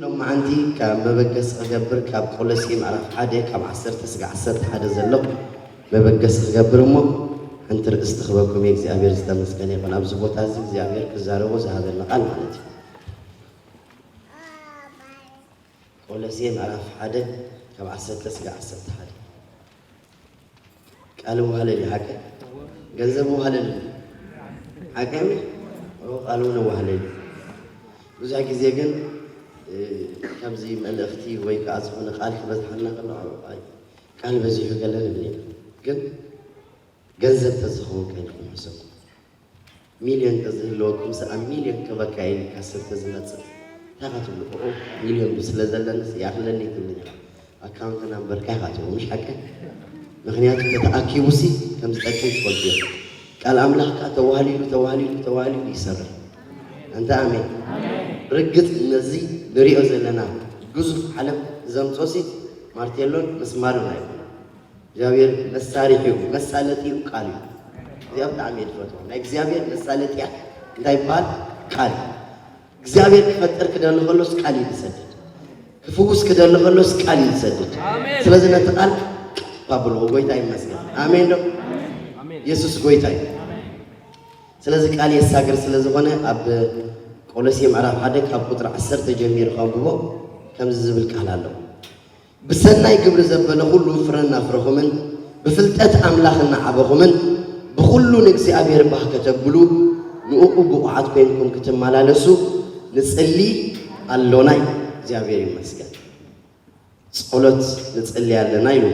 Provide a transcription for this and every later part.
ሎም መዓንቲ ካብ መበገሲ ክገብር ካብ ቆሎሴ ምዕራፍ ሓደ ካብ ዓሰርተ ስጋዕ ዓሰርተ ሓደ ዘሎ መበገሲ ክገብር እሞ ሓንቲ ርእስቲ ክበኩም እየ። እግዚኣብሔር ዝተመስገነ ይኹን። ኣብዚ ቦታ እዚ እግዚኣብሔር ክዛረቦ ዝሃበኒ ቃል ማለት እዩ። ቆሎሴ ምዕራፍ ሓደ ካብ ዓሰርተ ስጋዕ ዓሰርተ ሓደ። ቃል እወሃለል እዩ፣ ሓቀ? ገንዘብ እወሃለል እዩ። ሓቀ? ኦ፣ ቃል እውን እወሃለል እዩ። ብዙሕ ግዜ ግን፣ እ፣ ከምዚ መልእኽቲ ወይ ከዓ ዝኾነ ቃል ክበዝሓና ከሎ፣ ኣይ፣ ቃል በዚሑ ገለ ንብል ኢና። ግን ገንዘብ ተዝኸውን ከ ኢልኩም ሕሰቡ። ሚልዮን ተዝህልወኩም፣ ሰኣ ሚልዮን ክበካ ኢልካ ሰብ ተዝመጽእ፣ እንታይ ኢኻ ትብሉ? ኦ፣ ሚልዮን ስለ ዘለኒ ይኣኽለኒ ትብሉ ኢኻ። ኣካውንት ናምበርካ ኢኻ ትብሉ፣ ምሽ ሓቂ? ምኽንያቱ ተተኣኪቡሲ ከም ዝጠቅም ትፈልጡ ኢኹም። ቃል ኣምላኽ ከኣ ተዋህሊሉ፣ ተዋህሊሉ፣ ተዋህሊሉ ይሰርሕ። ኣንታ ኣሜን። ርግጽ ነዚ ንሪኦ ዘለና ግዙፍ ዓለም ዘምጾሲ ማርቴሎን ምስማርን ኣይኮነን። እግዚኣብሔር መሳሪሒ እዩ፣ መሳለጢ እዩ፣ ቃል እዩ። እዚኣ ብጣዕሚ እየ ዝፈትዋ። ናይ እግዚኣብሔር መሳለጢያ እንታይ ይበሃል? ቃል እዩ። እግዚኣብሔር ክፈጥር ክደሊ ከሎስ ቃል እዩ ዝሰድድ። ክፍውስ ክደሊ ከሎስ ቃል እዩ ዝሰድድ። ኣሜን። ስለዚ ነቲ ቃል ቃል ብልዎ። ጎይታ ይመስገን። ኣሜን ዶ? ኣሜን። የሱስ ጎይታ እዩ። ስለዚ ቃል የሳግር ስለ ዝኾነ ኣብ ቆሎሴ ምዕራፍ ሓደ ካብ ቁጽሪ ዓሰርተ ጀሚሩ ከንብቦ ከምዚ ዝብል ቃል ኣሎ። ብሰናይ ግብሪ ዘበለ ኩሉ ፍረ እናፍረኹምን ብፍልጠት ኣምላኽ እናዓበኹምን ብኹሉ ንእግዚኣብሔር ባህ ከተብሉ ንእኡ ብቑዓት ኮይንኩም ክትመላለሱ ንጽሊ ኣሎና እዩ። እግዚኣብሔር ይመስገን። ጸሎት ንጽሊ ኣለና ኢሉ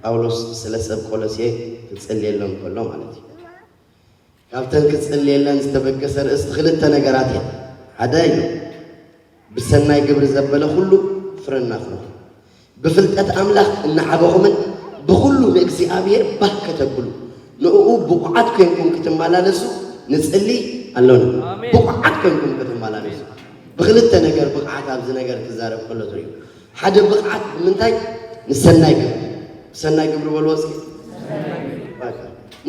ጳውሎስ ስለ ሰብ ቆሎሴ ክጽልየሎም ከሎ ማለት እዩ። ካብተን ክጽልየለን ዝተበገሰ ርእስቲ ክልተ ነገራት እየን። ሓደ ኢሉ ብሰናይ ግብሪ ዘበለ ኩሉ ፍረ እናፍረኹም ብፍልጠት ኣምላኽ እናዓበኹምን ብኹሉ ንእግዚኣብሔር ባህ ከተብሉ ንእኡ ብቑዓት ኮይንኩም ክትመላለሱ ንጽሊ ኣሎና። ኣሜን። ብቑዓት ኮይንኩም ክትመላለሱ። ብኽልተ ነገር ብቕዓት ኣብዚ ነገር ክዛረብ ከሎ ትርእዩ። ሓደ ብቕዓት ብምንታይ? ንሰናይ ግብሪ። ሰናይ ግብሪ በልዎ እስኪ።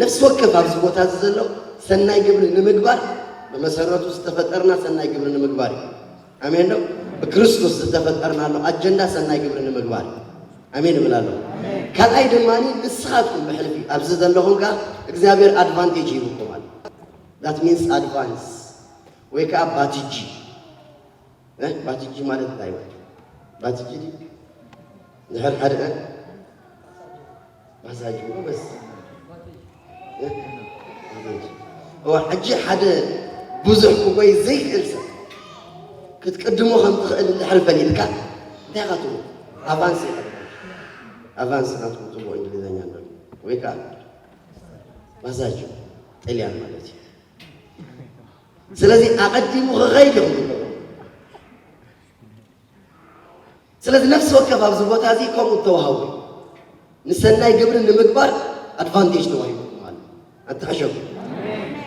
ነፍሲ ወከፍ ኣብዚ ቦታ እዚ ዘሎ ሰናይ ግብሪ ንምግባር ብመሰረቱ ዝተፈጠርና ሰናይ ግብሪ ንምግባር እዩ። ኣሜን ነው? ብክርስቶስ ዝተፈጠርናሉ ኣጀንዳ ሰናይ ግብሪ ንምግባር እዩ። ኣሜን እብል ኣለኹ። ካልኣይ ድማ ንስኻትኩም ብሕልፊ ኣብዚ ዘለኹም ከኣ እግዚኣብሔር ኣድቫንቴጅ ሂብኩም ኣሎ። That means advance ወይ ከኣ ባትጂ። እ? ባትጂ ማለት እንታይ እዩ? ባትጂ ድዩ? ድሕር ሓደ፣ እ? ባሳጅ እኮ በስ። እ? ባሳጅ። እዋ፣ ሕጂ ሓደ ብዙሕ ክጎይ ዘይክእል ሰብ ክትቅድሞ ከም ትኽእል እንድሕር ፈሊጥካ፣ እንታይ ኢኻ ትብሎ? ኣቫንስ ኢኻ ትብሎ። ኣቫንስ ናትኩም ጽቡቕ እንግሊዝኛ ኣሎ። ወይ ከኣ ባሳጅ ጥልያን ማለት እዩ። ስለዚ ኣቐዲሙ ክኸይድ ኢኹም ትገብሩ። ስለዚ ነፍሲ ወከፍ ኣብዚ ቦታ እዚ ከምኡ እተዋህቡ ንሰናይ ግብሪ ንምግባር ኣድቫንቴጅ ተዋሂቡኩም ኣሎ። ኣትሕሸቡ።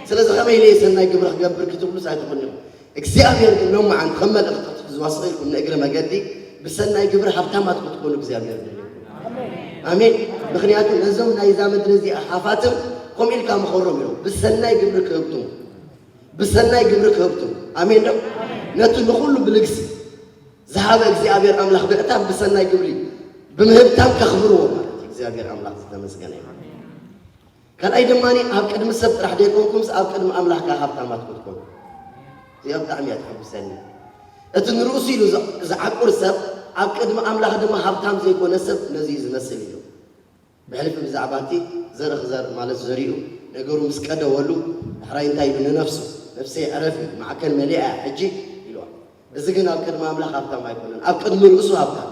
ስለዚ ከመይ ኢለ ሰናይ ግብሪ ክገብር ክትብሉስ ኣይትኽእሉን ኢኹም። እግዚኣብሔር ግን ሎማዓንቲ ከም መልእኽቲ ክትሕዝዋ ስቕ ኢልኩም ንእግረ መገዲ ብሰናይ ግብሪ ሃብታማት ክትኮኑ እግዚኣብሔር ደልዩኩም። ኣሜን። ምኽንያቱ ነዞም ናይዛ ምድሪ እዚኣ ሃፋትም ከምኡ ኢልካ ምኸሮም ኢሎም ብሰናይ ግብሪ ክህብትሙ ብሰናይ ግብሪ ክህብትሙ። ኣሜን ዶ? ነቲ ንኹሉ ብልግሲ ዝሃበ እግዚኣብሔር ኣምላኽ ብዕታብ ብሰናይ ግብሪ ብምህብታም ከኽብርዎ ማለት እዩ። እግዚኣብሔር ኣምላኽ ዝተመስገነ ይኹን። ካልኣይ ድማ ኣብ ቅድሚ ሰብ ጥራሕ ዘይኮንኩምስ ኣብ ቅድሚ ኣምላኽ ከኣ ሃብታማት ክትኮኑ። እዚኣ ብጣዕሚ እያ ተሐጉሰኒ። እቲ ንርእሱ ኢሉ ዝ-፣ ዝዓቁር ሰብ ኣብ ቅድሚ ኣምላኽ ድማ ሃብታም ዘይኮነ ሰብ ነዚ እዩ ዝመስል ኢሉ። ብሕልፊ ብዛዕባ እቲ ዘርኢ ክዘርእ ማለት ዘሪኡ ነገሩ ምስ ቀደወሉ፣ ዳሕራይ እንታይ ኢሉ ንነፍሱ? "ነፍሰይ ዕረፊ፣ ማዕከን መሊኣ እያ ሕጂ" ኢልዋ። እዚ ግን ኣብ ቅድሚ ኣምላኽ ሃብታም ኣይኮነን፣ ኣብ ቅድሚ ርእሱ ሃብታም።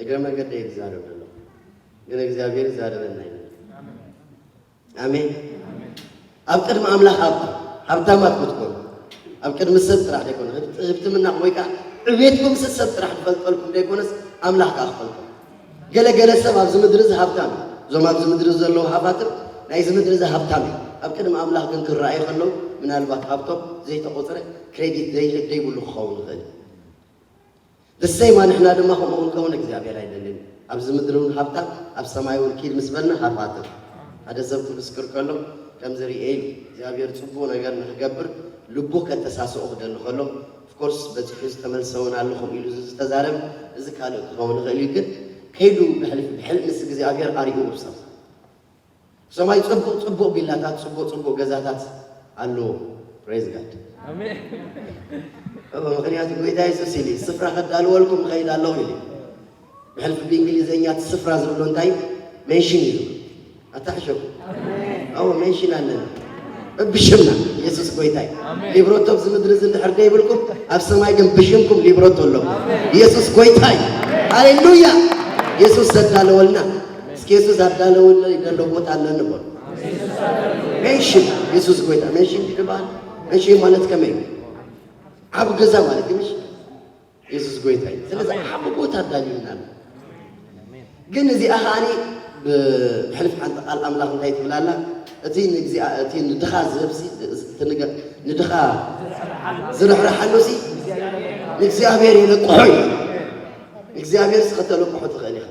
እግረ መንገደይ ክዛረብ ዘለኹ ግን እግዚኣብሔር ይዛረበና እዩ። ኣሜን። ኣብ ቅድሚ ኣምላኽ ሃብታም፣ ሃብታማት ክትኮኑ፣ ኣብ ቅድሚ ሰብ ጥራሕ ዘይኮነ፣ ህብት-፣ ህብትምና ወይ ከኣ ዕቤትኩም ስ-፣ ሰብ ጥራሕ ዝፈልጠልኩም ዘይኮነስ፣ ኣምላኽ ከኣ ክፈልጦ። ገለ ገለ ሰብ ኣብዚ ምድሪ እዚ ሃብታም እዩ። እዞም ኣብዚ ምድሪ ዘለዉ ሃፋትም ናይዚ ምድሪ እዚ ሃብታም እዩ። ኣብ ቅድሚ ኣምላኽ ግን ክረኣዩ ከለዉ፣ ምናልባት ሃብቶም ዘይተቖጽረ ክሬዲት ዘይ-፣ ዘይብሉ ክኸውን ይኽእል እዩ። The same ንሕና ድማ ከምኡ ክንከውን እግዚኣብሔር ኣይደልን። ኣብዚ ምድሪ እውን ሃብታም፣ ኣብ ሰማይ እውን ኪድ ምስ በልና ሃፋትም። ሓደ ሰብ ክምስክር ከሎ ከምዚ ርእየ ኢሉ እግዚኣብሔር ጽቡቕ ነገር ንኽገብር ልቡ ከተሳስኦ ክደሊ ከሎ፣ of ኮርስ በፂሑ ዝተመልሰ እውን ኣሎ ከምኡ ኢሉ ዝተዛረብ፣ እዚ ካልእ ክኸውን ይኽእል እዩ። ግን ከይዱ ብሕልፊ ብሕልሚ እግዚኣብሔር ኣርእዩ ብሰማይ። ሰማይ ጽቡቕ ጽቡቕ ቢላታት፣ ጽቡቕ ጽቡቕ ገዛታት ኣለዎ። Praise God። ኣሜን። እወ፣ ምኽንያቱ ጎይታ የሱስ ኢሉ እዩ፣ ስፍራ ከዳልወልኩም እኸይድ ኣለኹ ኢሉ እዩ። ብሕልፊ ብእንግሊዝኛ እቲ ስፍራ ዝብሎ እንታይ? ሜንሽን እዩ። ኣታሕሸው። ኣዎ፣ ሜንሽን ኣለና። ብሽምና የሱስ ጎይታ እዩ። ሊብረቶ ኣብዚ ምድሪ እዚ እንድሕር ደይብልኩም፣ ኣብ ሰማይ ግን ብሽምኩም ሊብረቶ ኣለዎ። የሱስ ጎይታ እዩ። ሃሌሉያ። የሱስ ዘዳለወልና፣ እስኪ የሱስ ኣዳለወልና ይደሎ ቦታ ኣለኒ በሉ። ሜንሽን የሱስ ጎይታ። ሜንሽን ድዩ ዝበሃል? ሜንሽን ማለት ከመይ እዩ? ዓብ ገዛ ማለት እዩ። ምሽ የሱስ ጎይታ እዩ። ስለዚ ዓብ ቦታ ኣዳልዩልና ኣሎ። ግን እዚኣ ከዓኒ ብሕልፍ ሓንቲ ቃል ኣምላኽ እንታይ ትብል ኣላ? እቲ ንግዚኣ-፣ እቲ ንድኻ ዝህብሲ፣ እቲ ንገ-፣ ንድኻ ዝርሕርሓሉሲ ንእግዚኣብሔር የለቅሖ እዩ። እግዚኣብሔር ሲ ከተለቅሖ ትኽእል ኢኻ።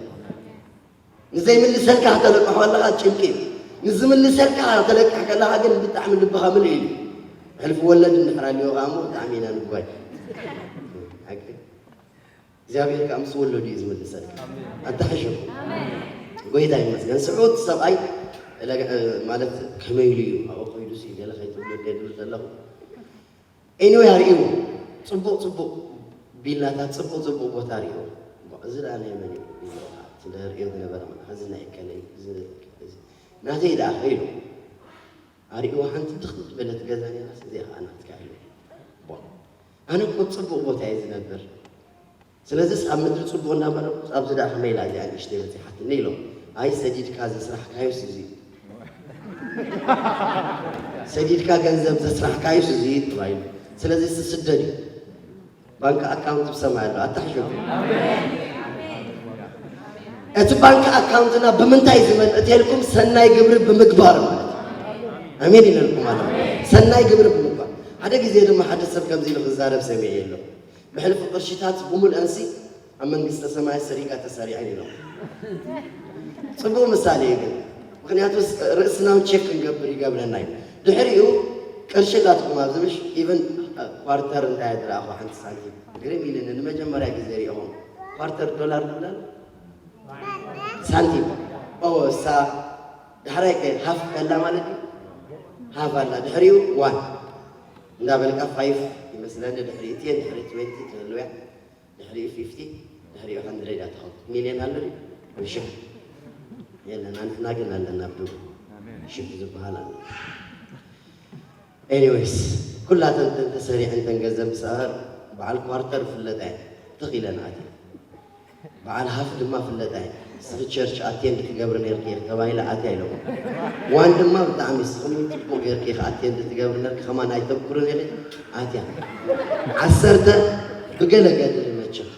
ንዘይምልሰልካ ከተለቅሖ ኣለኻ ጭንቂ እዩ። ንዝምልሰልካ ተለቅሕ ከለኻ ግን ብጣዕሚ ልብኻ ምልእ ኢሉ። ሕልፊ ወለድ እንድሕር ኣልዮ ከኣ እሞ ብጣዕሚ ኢና ንጓይ። ሓቂ። እግዚኣብሔር ከኣ ምስ ወለዱ እዩ ዝምልሰልካ። ኣታሕሸኹ። ጎይታ ይመስገን። ስዑት ሰብኣይ ለገ-፣ ማለት ከመይ ኢሉ እዩ ኣብኡ ከይዱ ሲ ገለ ከይትብሉ ድብል ዘለኹ። ኤኒወይ ኣርእይዎ። ጽቡቕ ጽቡቕ ቢላታት፣ ጽቡቕ ጽቡቕ ቦታ ኣርእይዎ። እሞ እዚ ደኣ ናይ መን እዩ? ኢሉ እቲ ዘርእዮ ዝነበረ ማለት እዚ ናይ እከለ እዩ፣ እዚ፣ እዚ ናተይ ደኣ ከይሉ ኣርእይዎ። ሓንቲ ድኽ ዝበለት ገዛ ነይራስ እዚኣ ኸኣ ናትካ ኢሉ። እሞ ኣነ እኮ ጽቡቕ ቦታ እየ ዝነብር። ስለዚስ ኣብ ምድሪ ጽቡቕ እናበረርኩ ኣብዚ ደኣ ከመይ ኢላ እዚኣ ንእሽተይ በጺሓትኒ ኢሎም። ኣይ ሰዲድካ ዘስራሕካዮስ እዚ እዩ። ሰዲድካ ገንዘብ ዘስራሕካዮስ እዚ እዩ ተባሂሉ። ስለዚ ስደድ እዩ። ባንክ ኣካውንት ብሰማይ ኣሎ። ኣታሕሸኩ። እቲ ባንክ ኣካውንትና ብምንታይ ዝመልእ ተልኩም? ሰናይ ግብሪ ብምግባር ማለት እዩ። ኣሜን ኢለልኩም ኣለኹ። ሰናይ ግብሪ ብምግባር። ሓደ ግዜ ድማ ሓደ ሰብ ከምዚ ኢሉ ክዛረብ ሰሚዐ ኣሎ። ብሕልፊ ቅርሽታት ብምልአንሲ ኣብ መንግስተ ሰማያት ሰሪጋ ተሰሪዐን ኢሎም። ጽቡቕ ምሳሌ እዩ ግን። ምኽንያቱ ርእስና እውን ቼክ ክንገብር ይገብረና እዩ። ድሕሪኡ ቅርሺ ኣላትኩም ኣብዚ ምሽ ኢቨን ኳርተር እንታይ እየ ዝረኣኹ ሓንቲ ሳንቲም ግርም ኢልኒ። ንመጀመርያ ግዜ ሪእኹም ኳርተር ዶላር ንብላ ሳንቲም ኦ እሳ ዳሕራይ ከ ሃፍ ከላ ማለት እዩ። ሃፍ ኣላ ድሕሪኡ ዋን እንዳበልካ ፋይፍ ይመስለኒ ድሕሪኡ ቴን ድሕሪ ትዌንቲ ትህልው እያ። ድሕሪኡ ፊፍቲ ድሕሪኡ ሃንድረድ እያ ትኸውን። ሚልዮን ኣሎ ድዩ? ወይ ሽሕ የለን። ኣንሕና ግን ኣለና ኣብ ዱብ ሽሕ ዝበሃል ኣሎ። ኤኒዌይስ ኩላተን ተን ተሰሪዐን ተን ገንዘብ ምስኣር በዓል ኳርተር ፍለጣ እየ ትኽ ኢለን ኣትየ። በዓል ሃፍ ድማ ፍለጣ እየ። ንስኺ ቸርች ኣቴንድ ክትገብሪ ነይርኪ ኢኺ ተባሂለ ኣትያ ኢለዎ። ዋን ድማ ብጣዕሚ ንስኺ እውን ጽቡቕ ጌርኪ ኢኺ ኣቴንድ ትገብሪ ነርኪ ከማን ኣይተብኩርን ኢለ ኣትያ። ዓሰርተ ብገለ ገድሊ መቸም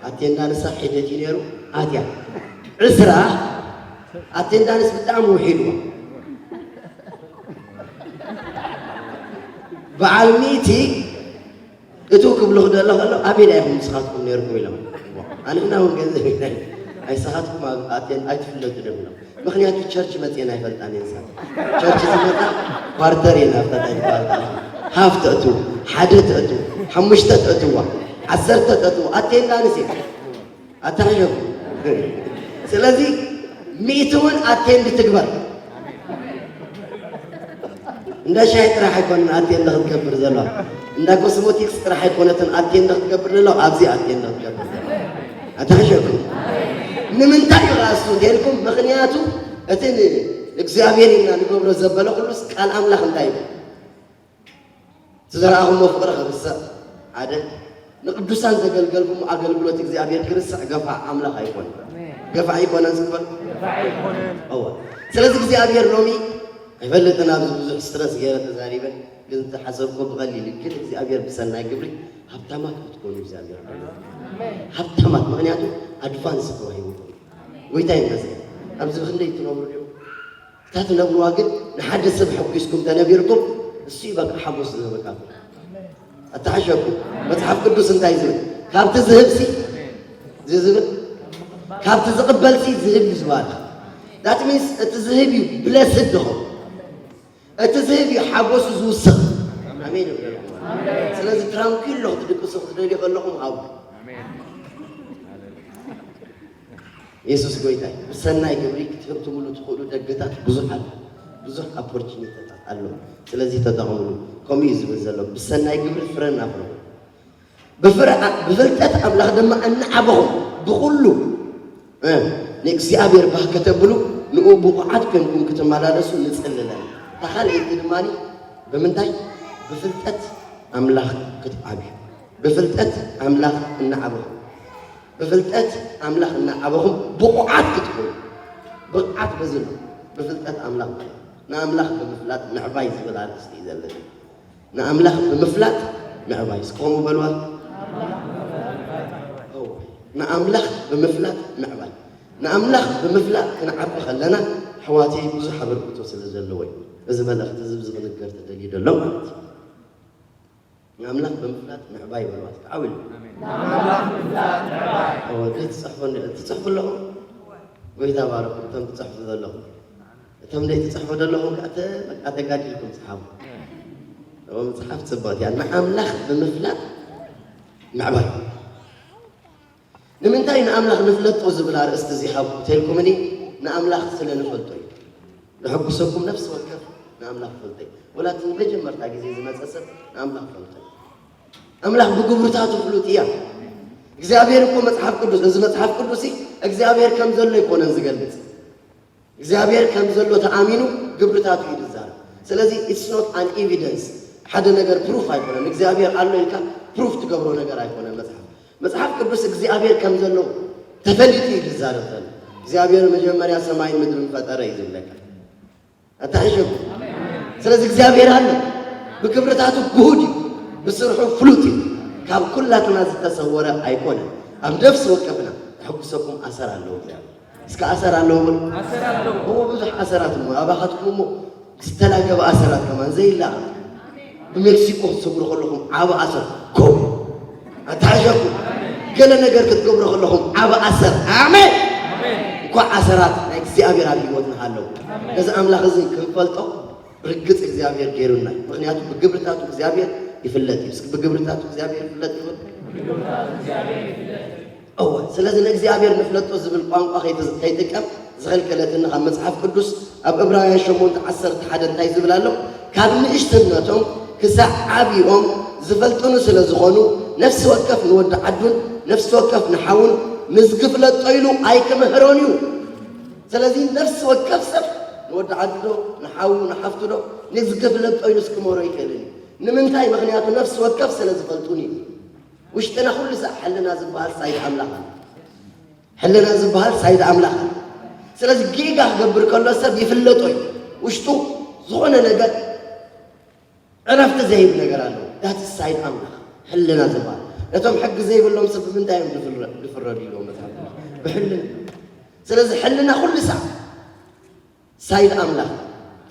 ኣቴንዳንሳ ሒደት እዩ ነይሩ ኣትያ። ዕስራ ኣቴንዳንስ ብጣዕሚ ውሒድዎ። በዓል ሚእቲ እቱ ክብሉ ክደሎ ከሎ ኣበይ ዳ ኢኹም ንስኻትኩም ነይርኩም ኢሎም። ኣንሕና እውን ገንዘብ ኢለን ኣይስኻትኩም ኣብ ኣቴን ኣይትፍለጡ ዶ ኢሎም። ምኽንያቱ ቸርች መፅየን ኣይፈልጣን እየን ንሳት። ቸርች ዝመፃ ኳርተር እየን ሃፍታት ኣይትባልጣ። ሃፍ ተእትው፣ ሓደ ተእትው፣ ሓሙሽተ ተእትዋ፣ ዓሰርተ ተእትው፣ ኣቴንዳንስ እዩ። ኣታሕሸኹ። ስለዚ ሚእቲ እውን ኣቴንድ ትግበር። እንዳ ሻሂ ጥራሕ ኣይኮነን ኣቴንድ ክትገብር ዘለዋ፣ እንዳ ኮስሞቲክስ ጥራሕ ኣይኮነትን ኣቴንድ ክትገብር ዘለዋ፣ ኣብዚ ኣቴንድ ክትገብር ዘለዋ። ኣታሕሸኹ። ንምንታይ እዩ ራሱ እንተልኩም? ምኽንያቱ እቲ ን-፣ እግዚኣብሔር ኢልና ንገብሮ ዘበለ ኩሉስ ቃል ኣምላኽ እንታይ ይብል? ዝዘራእኹሞ ፍቕሪ ክርስዕ ሓደ፣ ንቅዱሳን ዘገልገልኩሞ ኣገልግሎት እግዚኣብሔር ክርስዕ ገፋዕ ኣምላኽ ኣይኮነን። ገፋዕ ኣይኮነን ዝበል? እወ። ስለዚ እግዚኣብሔር ሎሚ ኣይፈልጥን ኣብዚ ብዙሕ ስትረስ ገይረ ተዛሪበ፣ ግን ዝተሓሰብኮ ብቐሊል እዩ። ግን እግዚኣብሔር ብሰናይ ግብሪ ሃብታማት ክትኮኑ እግዚኣብሔር ሃብታማት፣ ምኽንያቱ ኣድቫንስ ተዋሂቡኩም። ጎይታ ይመስገን። ኣብዚ ክንደይ ትነብሩ ዲኹም? እታ ትነብርዋ ግን ንሓደ ሰብ ኣሐጒስኩም ተነቢርኩም፣ እሱ እዩ በቃ ሓጎስ ዝህበካኩም። ኣተሓሸኩም። መጽሓፍ ቅዱስ እንታይ ዝብል? ካብቲ ዝህብሲ ዝብል፣ ካብቲ ዝቕበልሲ ዝህብ እዩ ዝባርኽ። That means እቲ ዝህብ እዩ ብለስድ ድኹም። እቲ ዝህብ እዩ ሓጎሱ ዝውስኽ። ኣሜን ይብለልኩም። ስለዚ ትራንኩሎ ክትድቅሱ ክትደልዩ ከለኹም ሃቡ። የሱስ ጎይታ እዩ። ብሰናይ ግብሪ ክትህብትምሉ ትኽእሉ ደገታት ብዙሕ ኣሎ። ብዙሕ ኦፖርቹኒቲታት ኣሎ። ስለዚ ተጠቐምሉ። ከምኡ እዩ ዝብል ዘሎ። ብሰናይ ግብሪ ፍረ እናፍረኹ። ብፍረ-፣ ብፍልጠት ኣምላኽ ድማ እናዓበኹም ብኹሉ፣ እ፣ ንእግዚኣብሔር ባህ ከተብሉ ንኡ ብቑዓት ኮይንኩም ክትመላለሱ ንጽልለን። እታ ካልኣይቲ ድማ ብምንታይ? ብፍልጠት ኣምላኽ ክትዓብዩ። ብፍልጠት ኣምላኽ እናዓበኹም። ብፍልጠት ኣምላኽ እናዓበኹም ብቑዓት ክትኮኑ። ብቕዓት በዚ ኣሎ። ብፍልጠት ኣምላኽ፣ ንኣምላኽ ብምፍላጥ ምዕባይ ዝብል ኣርእስቲ እዩ ዘለና። ንኣምላኽ ብምፍላጥ ምዕባይ። እስኪ ከምኡ በልዋ። እወ፣ ንኣምላኽ ብምፍላጥ ምዕባይ። ንኣምላኽ ብምፍላጥ ክንዓቢ ከለና፣ ኣሕዋተይ፣ ብዙሕ ኣበርክቶ ስለ ዘለዎ እዩ። እዚ መልእኽቲ እዚ፣ እዚ ክንገር ተደልዩ ዘሎ ማለት እዩ። ንኣምላኽ ብምፍላጥ ምዕባይ በልዋ። እስኪ ዓው ኢሉ። ኣሜን። ንኣምላኽ ብምፍላጥ ምዕባይ። እወ፣ ዘይትጽሕፉ እንዲ-፣ ትጽሕፉ ኣለኹም? ጎይታ ባረኩም፣ እቶም ትጽሕፉ ዘለኹም። እቶም ዘይትጽሕፉ ዘለኹም ከኣ ተ-፣ በቃ ተጋዲልኩም ጽሓፉ። እወ፣ ምጽሓፍ ጽብቕቲ እያ። ንኣምላኽ ብምፍላጥ ምዕባይ። ንምንታይ ንኣምላኽ ንፍለጦ ዝብል ኣርእስቲ እዚ ሃብኩ ተልኩምኒ? ንኣምላኽ ስለ ንፈልጦ እዩ። ዘሐጉሰኩም ነፍሲ ወከፍ ንኣምላኽ ፈልጠ እዩ። ወላ እቲ ንመጀመርታ ግዜ ዝመጸ ሰብ ንኣምላኽ ፈልጠ እዩ። ኣምላኽ ብግብርታቱ ፍሉጥ እያ። እግዚኣብሔር እኮ መጽሓፍ ቅዱስ፣ እዚ መጽሓፍ ቅዱስ እግዚኣብሔር ከም ዘሎ ኣይኮነን ዝገልጽ። እግዚኣብሔር ከም ዘሎ ተኣሚኑ ግብርታቱ እዩ ዝዛረብ። ስለዚ it's not an evidence፣ ሓደ ነገር ፕሩፍ ኣይኮነን። እግዚኣብሔር ኣሎ ኢልካ ፕሩፍ ትገብሮ ነገር ኣይኮነን መጽሓፍ። መጽሓፍ ቅዱስ እግዚኣብሔር ከም ዘሎ ተፈሊጡ እዩ ዝዛረብ ዘሎ። እግዚኣብሔር መጀመርያ ሰማይን ምድርን ፈጠረ እዩ ዝብለካ። ኣታሒሸኩም። ስለዚ እግዚኣብሔር ኣሎ። ብግብርታቱ ግሁድ እዩ። ብስርሑ ፍሉጥ እዩ። ካብ ኩላትና ዝተሰወረ ኣይኮነን። ኣብ ነፍሲ ወከፍና ተሐጉሰኩም ኣሰር ኣለዎ እግዚኣብሔር። እስከ ኣሰር ኣለዎ በሉ። ኣሰር ኣለዎ። እዎ፣ ብዙሕ ኣሰራት እሞ ኣባኻትኩም እሞ ዝተላገበ ኣሰራት ከማን ዘይላ። ብሜክሲኮ ክትሰግሩ ከለኹም ዓቢ ኣሰር ኮም ኣታሓሸኩም። ገለ ነገር ክትገብሩ ከለኹም ዓቢ ኣሰር። ኣሜን። ኣሜን። እንኳዕ ኣሰራት ናይ እግዚኣብሔር ኣብ ህይወትና ሃለዉ። ኣሜን። ነዚ ኣምላኽ እዚ ክንፈልጦ ርግጽ እግዚኣብሔር ገይሩና እዩ። ምኽንያቱ ብግብርታቱ እግዚኣብሔር ይፍለጥ እዩ። እስኪ ብግብርታቱ እግዚኣብሔር ይፍለጥ ይበል። እወ፣ ስለዚ ንእግዚኣብሔር ንፍለጦ ዝብል ቋንቋ ከይት-፣ ከይጥቀም ዝኸልከለትኒ ካብ መጽሓፍ ቅዱስ ኣብ ዕብራውያን ሸሞንተ ዓሰርተ ሓደ እንታይ ዝብል ኣሎ? ካብ ንእሽትነቶም ክሳዕ ዓቢኦም ዝፈልጡኒ ስለ ዝኾኑ፣ ነፍሲ ወከፍ ንወዲ ዓዱን ነፍሲ ወከፍ ንሓውን ንዝግፍለጦ ኢሉ ኣይክምህሮን እዩ። ስለዚ ነፍሲ ወከፍ ሰብ ንወዲ ዓዱ ዶ፣ ንሓዉ፣ ንሓፍቱ ዶ፣ ንዝግፍለጦ ኢሉ እስክምህሮ ይኽእልን እዩ። ንምንታይ? ምኽንያቱ ነፍሲ ወከፍ ስለ ዝፈልጡኒ እዩ። ውሽጥና ኩሉ ሳዕ ሕልና ዝበሃል ሳይድ ኣምላኽ ኣሎ። ሕልና ዝበሃል ሳይድ ኣምላኽ ኣሎ። ስለዚ ጌጋ ክገብር ከሎ ሰብ ይፍለጦ እዩ። ውሽጡ ዝኾነ ነገር ዕረፍቲ ዘይህብ ነገር ኣሎ። ዳት ሳይድ ኣምላኽ ሕልና ዝበሃል። ነቶም ሕጊ ዘይብሎም ሰብ ብምንታይ እዮም ዝፍረ-፣ ዝፍረዱ ኢልዎ መጽሓፍ ቅዱስ? ብሕልና። ስለዚ ሕልና ኩሉ ሳዕ ሳይድ ኣምላኽ፣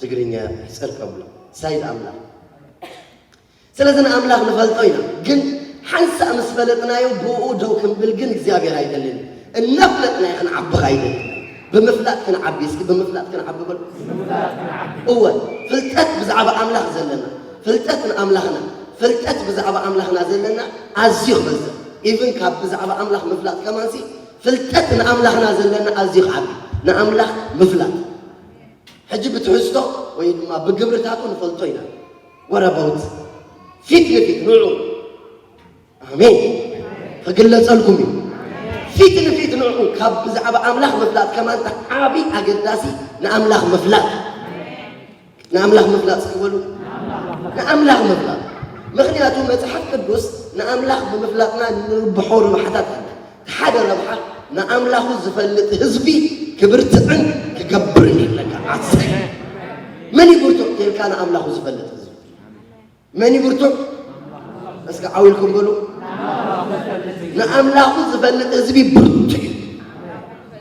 ትግርኛ ሕጽር ከብሎ፣ ሳይድ ኣምላኽ። ስለዚ ንኣምላኽ ንፈልጦ ኢና፣ ግን ሓንሳእ ምስ ፈለጥናዮ ብኡ ደው ክንብል ግን እግዚኣብሔር ኣይደልን። እናፍለጥናዮ ክንዓቢ ኣይደልን። ብምፍላጥ ክንዓቢ፣ እስኪ ብምፍላጥ ክንዓቢ በሉ። እወ፣ ፍልጠት ብዛዕባ ኣምላኽ ዘለና፣ ፍልጠት ንኣምላኽና፣ ፍልጠት ብዛዕባ ኣምላኽና ዘለና ኣዝዩ ክበዝሕ። ኢቭን ካብ ብዛዕባ ኣምላኽ ምፍላጥ ከማንሲ፣ ፍልጠት ንኣምላኽና ዘለና ኣዝዩ ክዓቢ። ንኣምላኽ ምፍላጥ። ሕጂ ብትሕዝቶ ወይ ድማ ብግብርታቱ ንፈልጦ ኢና። What about? ፊት ንፊት ንዑ። ኣሜን። ክግለጸልኩም እዩ። ፊት ንፊት ንዑ። ካብ ብዛዕባ ኣምላኽ ምፍላጥ ከማን እቲ ዓቢ ኣገዳሲ ንኣምላኽ ምፍላጥ። ንኣምላኽ ምፍላጥ እስኪ በሉ። ንኣምላኽ ምፍላጥ። ምኽንያቱ መጽሓፍ ቅዱስ ንኣምላኽ ብምፍላጥና ንርብሖ ረብሓታት ኣሎ። እቲ ሓደ ረብሓ ንኣምላኹ ዝፈልጥ ህዝቢ ክብርትዕን ክገብርን ይብለካ። ኣሰይ! መን እዩ ብርቱዕ ተልካ ንኣምላኹ ዝፈልጥ ህዝቢ? መን እዩ ብርቱዕ? እስከ ዓው ኢልኩም በሉ። ንኣምላኹ ዝፈልጥ ህዝቢ ብርቱዕ እዩ።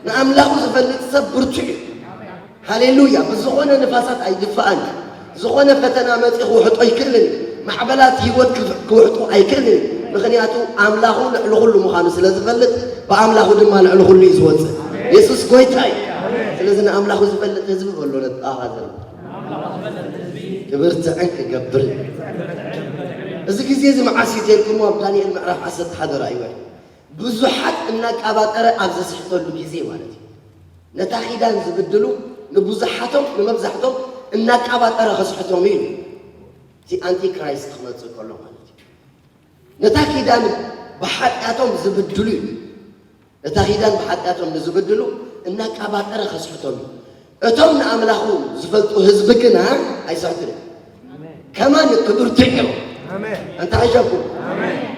ንኣምላኹ ዝፈልጥ ሰብ ብርቱዕ እዩ። ሃሌሉያ። ብዝኾነ ንፋሳት ኣይድፋእን። ዝኾነ ፈተና መጺኡ ክውሕጦ ኣይክእልን። ማዕበላት ህይወት ክፍ-፣ ክውሕጦ ኣይክእልን። ምኽንያቱ ኣምላኹ ልዕሊ ኩሉ ምዃኑ ስለ ዝፈልጥ፣ ብኣምላኹ ድማ ልዕሊ ኩሉ እዩ ዝወጽእ። የሱስ ጎይታ እዩ። ስለዚ ንኣምላኹ ዝፈልጥ ህዝቢ በሎ ነጣኻ ዘሎ። ክብርትዕን ክገብርን። እዚ ግዜ እዚ መዓስ እዩ ተልኩሞ? ኣብ ዳንኤል ምዕራፍ ዓሰርተ ሓደ ራእይዎ። ብዙሓት እናቃባጠረ ኣብ ዘስሕተሉ ግዜ ማለት እዩ። ነታ ኪዳን ዝብድሉ ንብዙሓቶም ንመብዛሕቶም እናቃባጠረ ከስሕቶም እዩ። እቲ ኣንቲክራይስት ክመጽእ ከሎ ማለት እዩ። ነታ ኪዳን ብሓጢኣቶም ዝብድሉ እዩ። ነታ ኪዳን ብሓጢኣቶም ንዝብድሉ እናቃባጠረ ከስሕቶም እዩ። እቶም ንኣምላኹ ዝፈልጡ ህዝቢ ግና ኣይስሕቱን እዮም። ከማን ክብርትዕ እዮም። ኣንታ ሒሸኩም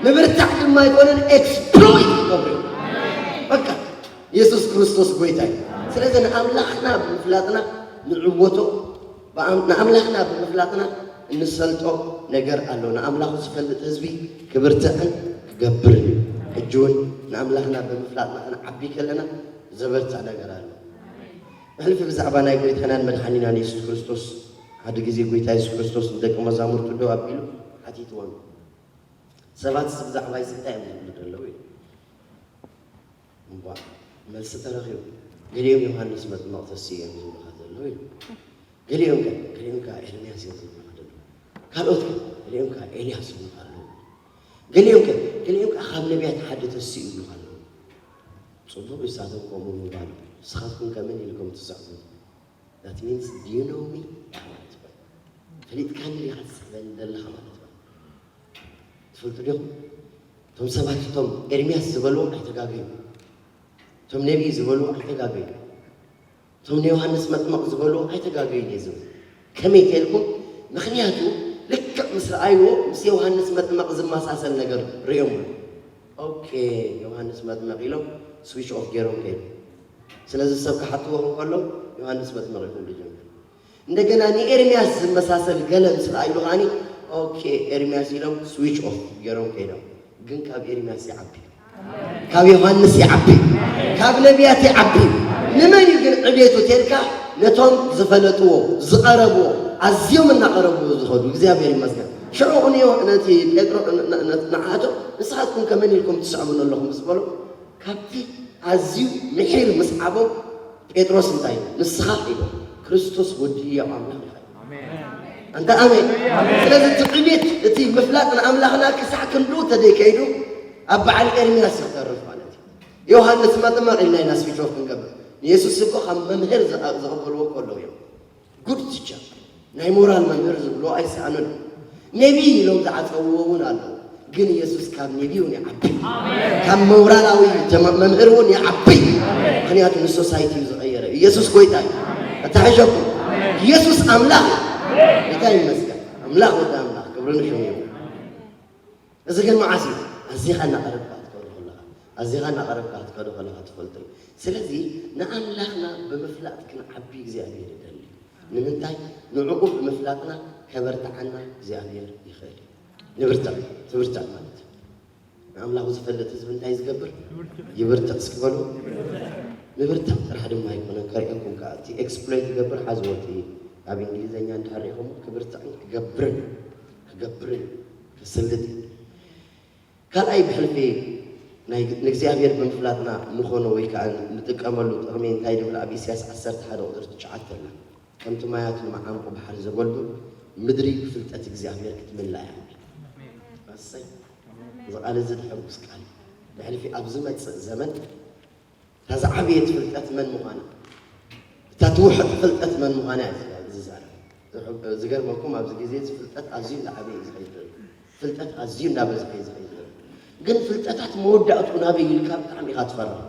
ንብርታዕ ድማ ኣይኮነን፣ ኤክስፕሎይት ይገብሩ እዮም። በቃ የሱስ ክርስቶስ ጎይታ እዩ። ስለዚ ንኣምላኽና ብምፍላጥና ንዕወቶ፣ ብኣም- ንኣምላኽና ብምፍላጥና እንሰልጦ ነገር ኣሎ። ንኣምላኹ ዝፈልጥ ህዝቢ ክብርትዕን ክገብርን እዩ። ሕጂ እውን ንኣምላኽና ብምፍላጥና ክንዓቢ ከለና ዘበርትዕ ነገር ኣሎ። ብሕልፊ ብዛዕባ ናይ ጎይታናን መድሓኒናን የሱስ ክርስቶስ፣ ሓደ ግዜ ጎይታ የሱስ ክርስቶስ ንደቂ መዛሙርቱ ደው ኣቢሉ ሓቲትዎም። ሰባት ብዛዕባይ እንታይ እዮም ዝብሉ ዘለዉ? ኢሉ። እምቧ፣ መልሲ ተረኺቡ። ገሊኦም ዮሃንስ መጥመቕ ተሲኡ እዮም ዝብሉኻ ዘለዉ ኢሉ። ገሊኦም ከ፣ ገሊኦም ከ ኤርምያስ እዮም ዝብሉኻ ዘለዉ። ካልኦት ከ፣ ገሊኦም ከ ኤልያስ ይብሉኻ ኣለዉ። ገሊኦም ከ፣ ገሊኦም ከ ካብ ነቢያት ሓደ ተሲኡ ይብሉኻ ኣለዉ። ጽቡቕ እዩ፣ ንሳቶም ከምኡ ምባሉ። ንስኻትኩም ከ መን ኢልኩም ትስዕቡ? That means, do you know me? ማለት እዩ። ፈሊጥካኒ ዲኻ ትስዕበኒ ዘለኻ ማለት እዩ። ትፈልጡ ዲኹም? እቶም ሰባት እቶም ኤርምያስ ዝበልዎ ኣይተጋገዩ። እቶም ነቢይ ዝበልዎ ኣይተጋገዩ። እቶም ንዮሃንስ መጥመቕ ዝበልዎ ኣይተጋገዩን እየ ዝብል። ከመይ ተልኩም? ምኽንያቱ ልክዕ ምስ ረኣይዎ ምስ ዮሃንስ መጥመቕ ዝመሳሰል ነገር ርእዮም። ኦኬ፣ ዮሃንስ መጥመቕ ኢሎም ስዊች ኦፍ ገይሮም ከይዱ። ስለዚ ሰብ ክሓትዎ ከሎ ዮሃንስ መጥመቕ ኢኹም ዝጀምር። እንደገና ንኤርምያስ ዝመሳሰል ገለ ምስ ረኣይሉ ከዓኒ ኦኬ ኤርምያስ ኢሎም ስዊች ኦፍ ገይሮም ከይዶም። ግን ካብ ኤርምያስ ይዓቢ፣ ካብ ዮሃንስ ይዓቢ፣ ካብ ነቢያት ይዓቢ። ንመን እዩ ግን ዕቤቱ ተልካ? ነቶም ዝፈለጥዎ፣ ዝቐረብዎ፣ ኣዝዮም እናቐረብዎ ዝኸዱ። እግዚኣብሔር ይመስገን። ሽዑ ንዮ ነቲ ጴጥሮ ንዓቶም ንስኻትኩም ከመን ኢልኩም ትስዕቡኒ ኣለኹም ምስ በሎ ካብቲ ኣዝዩ ምሒር ምስዓቦም ጴጥሮስ እንታይ ንስኻ ኢሎ ክርስቶስ ወዲ ህያው ኣምላኽ ኢኻ። ኣንታ ኣሜን። ስለዚ እቲ ዕቤት እቲ ምፍላጥ ንኣምላኽና ክሳዕ ክንዱ ተደይከይዱ ኣብ በዓል ኤርምያስ ይተርፍ ማለት እዩ። ዮሃንስ መጥመቕ ኢልና ኢና ስዊች ኦፍ ክንገብር። ንየሱስ እኮ ካብ መምህር ዝቐበልዎ እኮ ኣለዉ እዮም። ጉድ ቲቸር ናይ ሞራል መምህር ዝብሎ ኣይሰኣኑን። ነቢይ ኢሎም ዝዓፀውዎ እውን ኣለዉ። ግን ኢየሱስ ካብ ነቢይ እውን ይዓቢ፣ ካብ ሞራላዊ መምህር እውን ይዓቢ። ምክንያቱ ንሶሳይቲ እዩ ዝቐየረ። ኢየሱስ ጎይታ እዩ። ኣታሕሸኩም ኢየሱስ ኣምላኽ እዩ። ጌታ ይመስገን። ኣምላኽ ወዲ ኣምላኽ ክብሪ ንሽሙ ይሁን። እዚ ግን መዓስ እዩ? ኣዚኻ እናቐረብካ ክትከዶ ከለኻ፣ ኣዚኻ እናቐረብካ ክትከዶ ከለኻ ትፈልጦ እዩ። ስለዚ ንኣምላኽና ብምፍላጥ ክንዓቢ እግዚኣብሔር ይደሊ። ንምንታይ? ንዕኡ ብምፍላጥና ከበርትዓና እግዚኣብሔር ይኽእል እዩ። ንብርትዕ፣ ትብርትዕ ማለት እዩ። ንኣምላኹ ዝፈልጥ ህዝቢ እንታይ ዝገብር? ይብርትዕ እስኪ በሉ። ንብርትዕ ጥራሕ ድማ ኣይኮነን፣ ከርእየኩም ከኣ እቲ ኤክስፕሎይት ዝገብር ሓዝዎ እቲ ኣብ እንግሊዘኛ እንድሕር ርኢኹም ክብርትዕን ክገብርን፣ ክገብርን ክስልጥ እዩ። ካልኣይ ብሕልፊ ናይ ንእግዚኣብሔር ብምፍላጥና ንኾኖ ወይ ከኣ ንጥቀመሉ ጥቕሚ እንታይ ንብል? ኣብ ኢሳያስ ዓሰርተ ሓደ ቁጽሪ ትሽዓተ ኣላ። ከምቲ ማያት ንመዓሙቕ ባሕሪ ዘጎልብብ ምድሪ ብፍልጠት እግዚኣብሔር ክትምላእ እያ። ኣሰይ። እዚ ቃል እዚ ድሕጉስ ቃል እዩ። ብሕልፊ ኣብ ዝመጽእ ዘመን እታ ዝዓበየት ፍልጠት መን ምዃና፣ እታ ትውሕጥ ፍልጠት መን ምዃና እያ ዝዛረብ። ዝገርመኩም ኣብዚ ግዜ እዚ ፍልጠት ኣዝዩ እንዳዓበየ እዩ ዝኸይድ ዘሎ። ፍልጠት ኣዝዩ እንዳበዝሐ እዩ ዝኸይድ ዘሎ። ግን ፍልጠታት መወዳእትኡ ናበይ ኢልካ ብጣዕሚ ኢኻ ትፈርህ።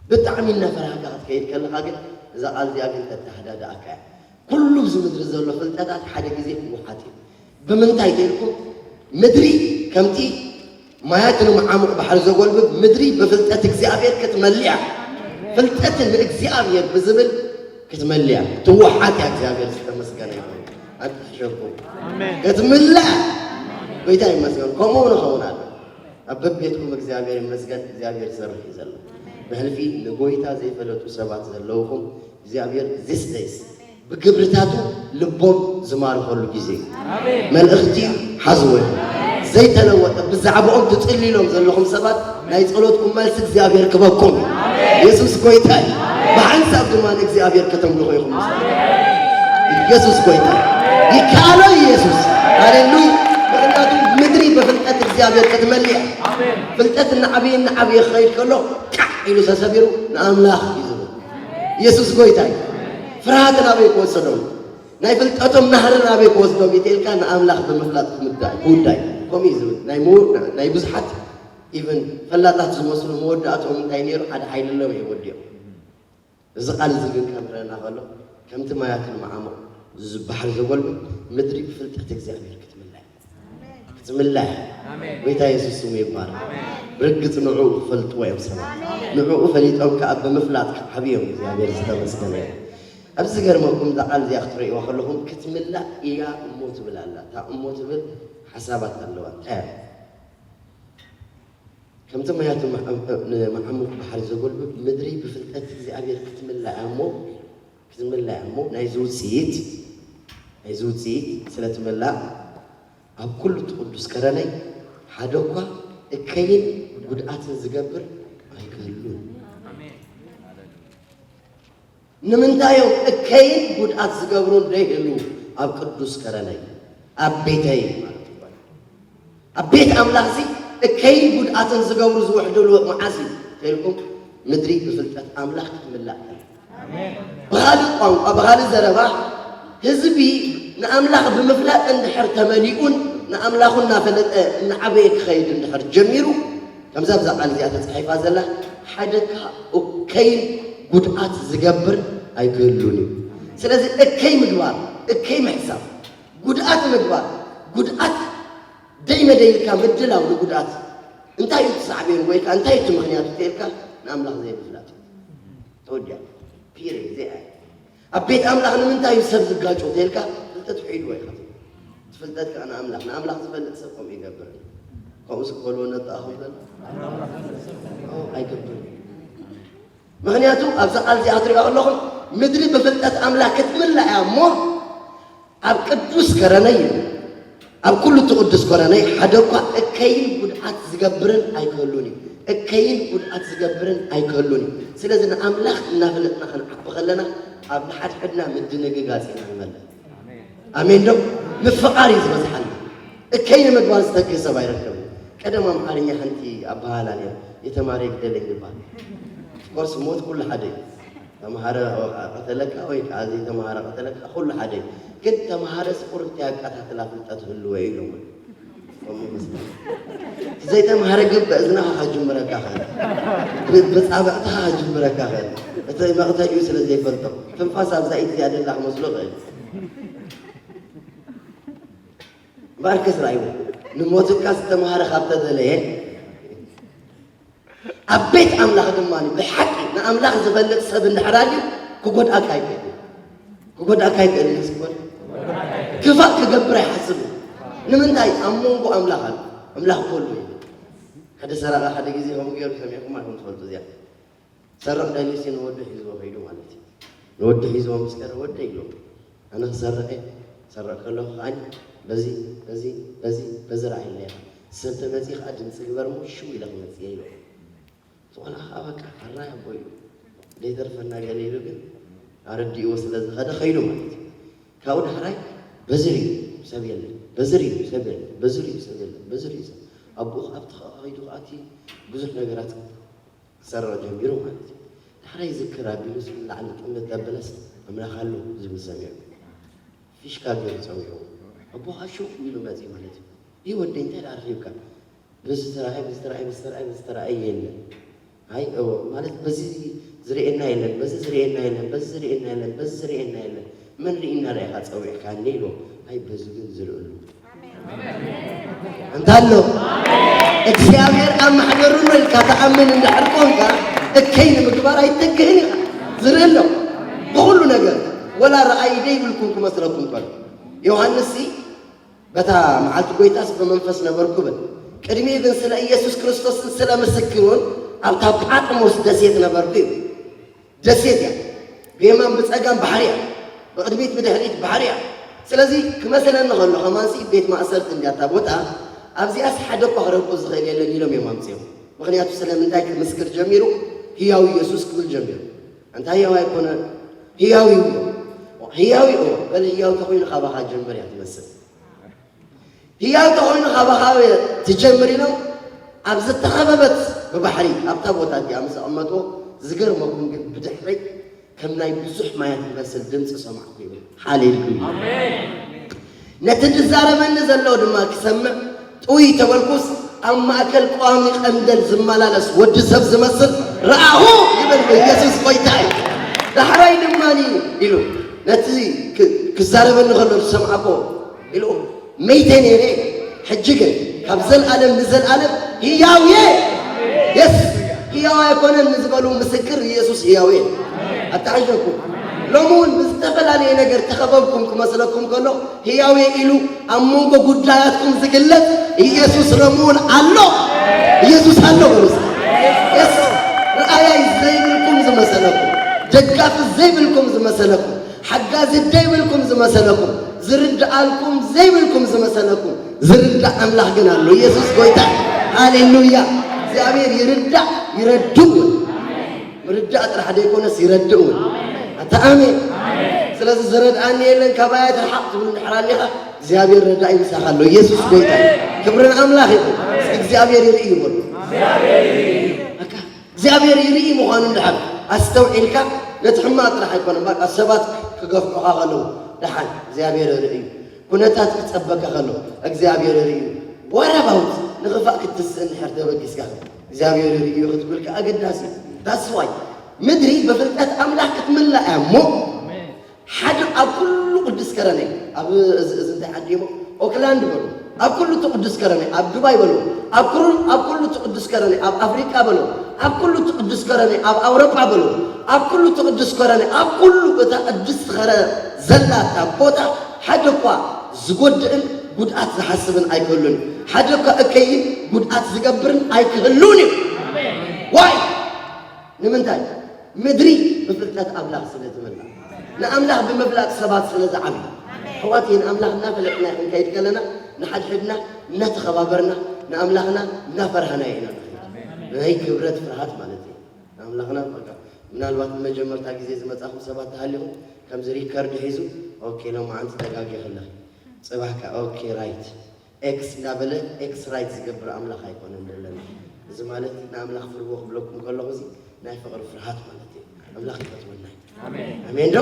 ብጣዕሚ እናፈራህካ ክትከይድ ከለኻ ግን እዛ ቃል እዚኣ ግን ተተሃዳድኣካ እያ። ኩሉ ኣብዚ ምድሪ ዘሎ ፍልጠታት ሓደ ግዜ ክወሓጥ እዩ። ብምንታይ ተልኩም? ምድሪ ከምቲ ማያት ንመዓሙቕ ባሕሪ ዘጎልብብ ምድሪ ብፍልጠት እግዚኣብሔር ክትመልእ እያ። ፍልጠት ንእግዚኣብሔር ብዝብል ክትመልእ እያ። ትወሓጥ እያ። እግዚኣብሔር ዝተመስገነ ይኹን። ኣትሕሸኩም። ኣሜን። ክትምላእ ጎይታ ይመስገን። ከምኡ ንኸውን ኣሎ። ኣብ በቤትኩም እግዚኣብሔር ይመስገን። እግዚኣብሔር ይሰርሕ እዩ ዘሎ። ብሕልፊ ንጎይታ ዘይፈለጡ ሰባት ዘለውኹም እግዚኣብሔር this days ብግብርታቱ ልቦም ዝማርኸሉ ግዜ እዩ። ኣሜን። መልእኽቲ ሓዝዎ እዩ። ዘይተለወጠ ብዛዕባኦም ትጽልይሎም ዘለኹም ሰባት ናይ ጸሎትኩም መልሲ እግዚኣብሔር ክበኩም እዩ። ኣሜን። የሱስ ጎይታ እዩ። ኣሜን። ብሓንሳብ ድማ ንእግዚኣብሔር ከተምልኹ ኢኹም። ኣሜን። ኢየሱስ ጎይታ እዩ። ይከኣሎ ኢየሱስ። ሃሌሉያ። ምኽንያቱ ብፍልጠት እግዚኣብሔር ክትመልእ እያ። ኣሜን። ፍልጠት እናዓበየ እናዓበየ ክኸይድ ከሎ፣ ቃዕ ኢሉ ተሰቢሩ ንኣምላኽ እዩ ዝብል። ኢየሱስ ጎይታ እዩ። ፍርሃት ናበይ ክወሰዶም? ናይ ፍልጠቶም ናህሪ ናበይ ክወስዶም? ኢተልካ ንኣምላኽ ብምፍላጥ ክምዳ-፣ ክውዳእ እዩ። ከምኡ እዩ ዝብል። ናይ ምው-፣ ናይ ብዙሓት ኢቨን ፈላጣት ዝመስሉ መወዳእትኦም እንታይ ነይሩ? ሓደ ሓይሊ ኣለዎም እዮም ወዲኦም። እዚ ቃል እዚ ግን ከምረና ከሎ ከምቲ ማያት ንመዓሙቕ እዚ ባሕሪ ዘጎልብብ ምድሪ ብፍልጠት እግዚኣብሔር ክትምላ እያ። ክትምላ እያ። ኣሜን። ጎይታ የሱስ ስሙ ይባረክ። ኣሜን። ብርግጽ ንዕኡ ክፈልጥዎ እዮም ሰባት። ኣሜን። ንዕኡ ፈሊጦም ከኣ ብምፍላጥ ክዓብዮም እግዚኣብሔር ዝተመስገነ እዩ። ኣብዚ ዝገርመኩም እዛ ቃል እዚኣ ክትርእይዋ ከለኹም ክትምላእ እያ እሞ ትብል ኣላ። እታ እሞ ትብል ሓሳባት ኣለዋ። እንታይ እያ? ከምቲ ማያት ንመዓሙቕ ባሕሪ ዘጎልብብ ምድሪ ብፍልጠት እግዚኣብሔር ክትምላእ እያ እሞ፣ ክትምላእ እያ እሞ ናይዚ ውፅኢት፣ ናይዚ ውፅኢት ስለ ትምላእ ኣብ ኩሉ እቲ ቅዱስ ከረነይ ሓደ እኳ እከይን ጉድኣትን ዝገብር ኣይክህሉን። ኣሜን። ንምንታይ እዮም እከይን ጉድኣት ዝገብሩን ደይህሉ ኣብ ቅዱስ ከረነይ ኣብ ቤተይ ማለት እዩ። ኣብ ቤት ኣምላኽ እዚ እከይን ጉድኣትን ዝገብሩ ዝውሕድሉ መዓስ እዩ ተልኩም ምድሪ ብፍልጠት ኣምላኽ ክትምላእ ከላ። ኣሜን። ብኻልእ ቋንቋ፣ ብኻልእ ዘረባ ህዝቢ ንኣምላኽ ብምፍላጥ እንድሕር ተመሊኡን ንኣምላኹ እናፈለጠ እናዓበየ ክኸይድ እንድሕር ጀሚሩ ከምዛ ኣብዛ ቃል እዚኣ ተጻሒፋ ዘላ ሓደ እካ እከይን ጉድኣት ዝገብር ኣይክህሉን እዩ። ስለዚ እከይ ምግባር፣ እከይ ምሕሳብ፣ ጉድኣት ምግባር፣ ጉድኣት ደይመደይ ኢልካ ምድላው ንጉድኣት እንታይ እዩ እቲ ሳዕቤኑ ወይ ከዓ እንታይ እዩ እቲ ምኽንያቱ ተልካ ንኣምላኽ ዘይምፍላጥ እዩ። ተወዲኣ። ፒሪድ። እዚኣ እያ። ኣብ ቤት ኣምላኽ ንምንታይ እዩ ሰብ ዝጋጮ ተልካ ፍልጠት ውሒድዎ ኢኻ ትብል። እቲ ፍልጠት ከዓ ንኣምላኽ፣ ንኣምላኽ ዝፈልጥ ሰብ ከምኡ ይገብር። ከምኡ ስበልዎ ነጠኣኹም ዘሎ ኣይገብርን። ምኽንያቱ ኣብዛ ቃል እዚኣ ትሪኦ ኣለኹም ምድሪ ብፍልጠት ኣምላኽ ክትምላእ እያ እሞ ኣብ ቅዱስ ከረነይ እዩ። ኣብ ኩሉ እቲ ቅዱስ ከረነይ ሓደ እኳ እከይን ጉድኣት ዝገብርን ኣይክህሉን እዩ። እከይን ጉድኣት ዝገብርን ኣይክህሉን እዩ። ስለዚ ንኣምላኽ እናፈለጥና ክንዓቢ ከለና ኣብ ንሓድሕድና ምድንግጋጽ ኢና ንመልእ። ኣሜን ዶ? ምፍቓር እዩ ዝበዝሓልና። እከይ ንምግባር ዝተግህ ሰብ ኣይረከብን። ቀደም ኣምሓርኛ ሓንቲ ኣበሃህላ ነይራ፣ የተማረ ይግደለኝ ይባል። ኦፍኮርስ ሞት ኩሉ ሓደ እዩ። ተምሃረ ቀተለካ ወይ ከዓ ዘይተምሃረ ቀተለካ ኩሉ ሓደ እዩ። ግን ተምሃረ ስቁር እንተ ያቃታትላ ፍልጠት ህልወ እዩ ኢሎም። ከምኡ መስለኒ። ዘይተምሃረ ግን በእዝናኻ ከጅምረካ ኽእል። ብ-፣ ብጻብዕትኻ ከጅምረካ ኽእል። እቲ መቕተሊኡ ስለ ዘይፈልጦ። ትንፋስ ኣብዛ ኢድ እዚኣ ደላ ክመስሎ ኽእል። እምበኣርከስ ርኣይዎ፣ ንሞትካ ዝተምሃረ ካብ ተደለየ፣ ኣብ ቤት ኣምላኽ ድማ ብሓቂ ንኣምላኽ ዝፈልጥ ሰብ እንድሕር ኣልዩ ክጎድኣካ ኣይክእልን። ክጎድኣካ ኣይክእልን። ክስኮን ክፋእ ክገብር ኣይሓስብን። ንምንታይ? ኣብ መንጎ ኣምላኽ ኣሎ። ኣምላኽ ጎሉ እዩ። ሓደ ሰራቒ ሓደ ግዜ ከምኡ ገይሩ ሰሚዕኩም ኣይኮን ትፈልጡ እዚኣ። ሰርቕ ደልዩሲ ንወዱ ሒዝዎ ከይዱ ማለት እዩ። ንወዱ ሒዝዎ ምስ ከደ፣ "ወደይ" ኢሉ፣ "ኣነ ክሰርቕ እየ፣ ክሰርቕ ከለኹ ከኣ በዚ፣ በዚ፣ በዚ፣ በዚ ረኣየለይ ኢኻ። ሰብ ተመጺኡ ከኣ ድምጺ ግበር እሞ ሽው ኢለ ክመጽእ እየ" ኢሉ። እቲ ቆልዓ ከኣ በቃ፣ "ሕራይ ኣቦይ እዩ፣ ዘይተርፈና" ገለ ኢሉ ግን ኣረዲእዎ ስለ ዝኸደ ከይዱ ማለት እዩ። ካብኡ ዳሕራይ በዚ ርእዩ ሰብ የለን፣ በዚ ርእዩ ሰብ የለን፣ በዚ ርእዩ ሰብ የለን፣ በዚ ርእዩ ሰብ። ኣቦኡ ከኣ ኣብቲ ከኣ ከይዱ ከኣ እቲ ብዙሕ ነገራት ክሰርቕ ጀሚሩ ማለት እዩ። ዳሕራይ ይዝክር ኣቢሉስ ንላዕሊ ጥምት ኣበለስ ኣምላኽ ኣሎ ዝብል ሰሚዑ። ፊሽካ ገይሩ ጸዊዑ። ኣቦኻ ሹቕ ኢሉ መጺኡ ማለት እዩ። "ይህ ወደይ እንታይ ደኣ ረኺብካ?" በዚ ተራእየ፣ በዚ ተራእየ፣ በዚ ተራእየ፣ በዚ ተራእየ የለን። ኣይ፣ እዎ፣ ማለት በዚ ዝርእየና የለን፣ በዚ ዝርእየና የለን፣ በዚ ዝርእየና የለን፣ በዚ ዝርእየና የለን። መን ርኢና ደኣ ኢኻ ጸዊዕካኒ ኢልዎ። ኣይ፣ በዚ ግን ዝርእሉ። ኣንታ ኣሎ። እግዚኣብሔር ኣብ ማሕደሩ ኣሎ ኢልካ ትኣምን እንድሕር ኮንካ፣ እከይ ንምግባር ኣይትተግህን ኢኻ። ዝርኢ ኣሎ። ብኹሉ ነገር። ወላ ረኣይ ደይብልኩም ክመስለኩም ከሎ። ዮሃንስሲ፣ በታ መዓልቲ ጐይታስ ብመንፈስ ነበርኩ በል። ቅድሚኡ ግን ስለ ኢየሱስ ክርስቶስን ስለ ምስክሩን ኣብታ ጳጥሞስ ደሴት ነበርኩ ይብል። ደሴት እያ። ብየማን ብጸጋም ባሕሪ እያ። ብቕድሚት ብድሕሪት ባሕሪ እያ። ስለዚ ክመስለኒ ከሎ ከማንሲ ቤት ማእሰርቲ እንድያ እታ ቦታ፣ ኣብዚኣስ ሓደ እኳ ክረግጦ ዝኽእል የለን ኢሎም እዮም ኣምጺኦም። ምኽንያቱ ስለምንታይ ክምስክር ጀሚሩ? ህያው ኢየሱስ ክብል ጀሚሩ። ኣንታ ህያው ኣይኮነን፣ ህያው እዩ። ህያው እዩ። በል ህያው ተኾይኑ ካባኻ ጀምር እያ ትመስል። ህያው ተኾይኑ ካባኻ ትጀምር ኢሎም ኣብ ዝተኸበበት ብባሕሪ ኣብታ ቦታ እቲኣ ምስ ኣቐመጥዎ፣ ዝገርመኩም ግን ብድሕረይ ከም ናይ ብዙሕ ማያት ዝመስል ድምፂ ሰማዕኩ ይብል። ሃሌሉያ! ነቲ ዝዛረበኒ ዘሎ ድማ ክሰምዕ ጥውይ ተበልኩስ፣ ኣብ ማእከል ቀዋሚ ቀንደል ዝመላለስ ወዲ ሰብ ዝመስል ረኣኹ ይብል። ኢየሱስ ጐይታ እዩ። ዳሕራይ ድማ ኢሉ ነቲ ክ- ክዛረበኒ ከሎ ዝሰምዓኮ ኢሉ መይተ ነይረ፣ ሕጂ ግን ካብ ዘልኣለም ንዘልኣለም ህያው እየ። የስ ህያው ኣይኮነን ንዝበሉ ምስክር ኢየሱስ ህያው እየ። ኣተዓጀብኩ። ሎሚ እውን ብዝተፈላለየ ነገር ተኸበብኩም ክመስለኩም ከሎ ህያው እየ ኢሉ ኣብ መንጎ ጉዳያትኩም ዝግለጽ ኢየሱስ ሎሚ እውን ኣሎ። ኢየሱስ ኣሎ በሉ እስኪ። የስ ረኣያይ ዘይብልኩም ዝመሰለኩም፣ ደጋፊ ዘይብልኩም ዝመሰለኩም፣ ሓጋዚ ዘይብልኩም ዝመሰለኩም፣ ዝርድኣልኩም ዘይብልኩም ዝመሰለኩም፣ ዝርዳእ ኣምላኽ ግን ኣሎ። ኢየሱስ ጐይታ። ሃሌሉያ። እግዚኣብሔር ይርዳእ፣ ይረድእ እውን። ምርዳእ ጥራሕ ዘይኮነስ ይረድእ እውን። ኣታ ኣሜን። ስለዚ ዝረድኣኒ የለን ካባያ ትርሓቕ ትብል እንድሕር ኣሊኻ እግዚኣብሔር ረዳኢ ምሳኻ ኣሎ። ኢየሱስ ጐይታ እዩ። ክብሪ ንኣምላኽ ይኹን። እስኪ እግዚኣብሔር ይርኢ ይበሉ። በቃ እግዚኣብሔር ይርኢ ምዃኑ እንድሕር ኣስተውዒልካ ነቲ ሕማቕ ጥራሕ ኣይኮነን። በቃ ሰባት ክገፍዑኻ ከለዉ ደሓን እግዚኣብሔር ይርኢ እዩ። ኩነታት ክጸበካ ከሎ እግዚኣብሔር ይርኢ እዩ። What about ንኽፋእ ክትስእ እንድሕር ተበጊስካ እግዚኣብሔር ይርኢ እዩ ክትብል ከኣ ኣገዳሲ እዩ። That's why ምድሪ ብፍልጠት ኣምላኽ ክትምላእ እያ እሞ ሓደ ኣብ ኩሉ ቅዱስ ከረነ ኣብ እዚ እዚ እንታይ ዓዲ እሞ ኦክላንድ በሉ ኣብ ኩሉ እቲ ቅዱስ ከረነ ኣብ ዱባይ በሉ ኣብ ኩሉ ኣብ ኩሉ እቲ ቅዱስ ከረነ ኣብ ኣፍሪቃ በሉ ኣብ ኩሉ እቲ ቅዱስ ከረነ ኣብ ኣውሮጳ በሉ ኣብ ኩሉ እቲ ቅዱስ ከረነ ኣብ ኩሉ እታ ቅድስቲ ከረ ዘላታ ቦታ ሓደ እኳ ዝጎድእን ጉድኣት ዝሓስብን ኣይክህሉን ሓደ እኳ እከይን ጉድኣት ዝገብርን ኣይክህሉን እዩ። ዋይ ንምንታይ? ምድሪ ብፍልጠት ኣምላኽ ስለ ትመልእ፣ ንኣምላኽ ብምፍላጥ ሰባት ስለ ዝዓብዩ። ኣሕዋተይ ንኣምላኽ እናፈለጥና ክንከይድ ከለና ንሓድሕድና እናተኸባበርና ንኣምላኽና እናፈራህናዮ ኢና ንኸይድ። ናይ ክብረት ፍርሃት ማለት እዩ። ንኣምላኽና በቃ ምናልባት ንመጀመርታ ግዜ ዝመጻኹም ሰባት ተሃሊኹም ከምዚ ሪከርድ ሒዙ ኦኬ ሎማዓንቲ ተጋጊኺ ኣለኺ ጽባሕ ከኣ ኦኬ ራይት ኤክስ እንዳበለ ኤክስ ራይት ዝገብር ኣምላኽ ኣይኮነን ዘለና። እዚ ማለት ንኣምላኽ ፍርዎ ክብለኩም ከለኹ እዚ ናይ ፍቕሪ ፍርሃት ማለት እዩ። ኣምላኽ ይፈትወና እዩ። ኣሜን። ኣሜን ዶ?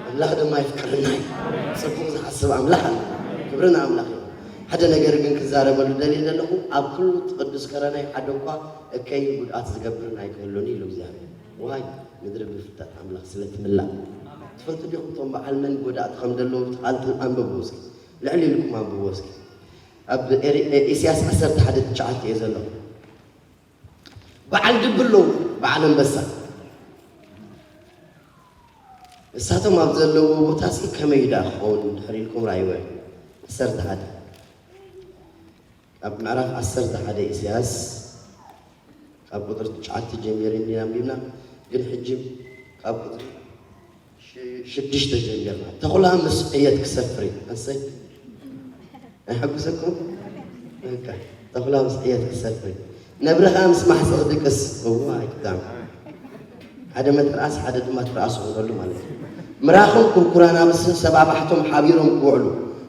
ኣምላኽ ድማ ይፍቅርና እዩ። ጽቡቕ ዝሓስብ ኣምላኽ ኣሎ። ክብሪ ንኣምላኽ እዩ። ሓደ ነገር ግን ክዛረበሉ ደልየ ዘለኹ ኣብ ኩሉ እቲ ቅዱስ ከረናይ ሓደ እኳ እከይ ጉድኣት ዝገብርን ኣይክህሉን ኢሉ እግዚኣብሔር። ዋይ ምድሪ ብፍልጠት ኣምላኽ ስለ ትምላእ። ትፈልጡ ዲኹም እቶም በዓል መን ጎዳእቲ ከም ዘለዉ እቲ ቃል ኣንብብዎ እስኪ። ልዕል ኢልኩም ኣንብብዎ እስኪ። ኣብ ኤሪ- ኢሳያስ ዓሰርተ ሓደ ትሽዓተ እየ ዘሎ። በዓል ድቢ ኣለዉ፣ በዓል ኣንበሳ። እሳቶም ኣብ ዘለዉ ቦታ ሲ ከመይ ደኣ ክኸውን ድሕር ኢልኩም ራእይዎ። ዓሰርተ ሓደ ኣብ ምዕራፍ ዓሰርተ ሓደ ኢሳያስ ካብ ቁፅሪ ትሽዓተ ጀሚርኒ ኣንቢብና፣ ግን ሕጂ ካብ ቁፅሪ ሽዱሽተ ጀሚርና ተኹላ ምስ ዕየት ክሰፍር እዩ። ኣሰይ ኣይሐጉሰኩም? በቃ ተኹላ ምስ ዕየት ክሰፍር እዩ። ነብሪ ከዓ ምስ ማሕፀ ክድቅስ እዋ ኣይክዳም ሓደ መትርኣስ ሓደ ድማ ትርኣስ ክኾነሉ ማለት እዩ። ምራኽን ኩርኩራናብስን ሰባባሕቶም ሓቢሮም ክውዕሉ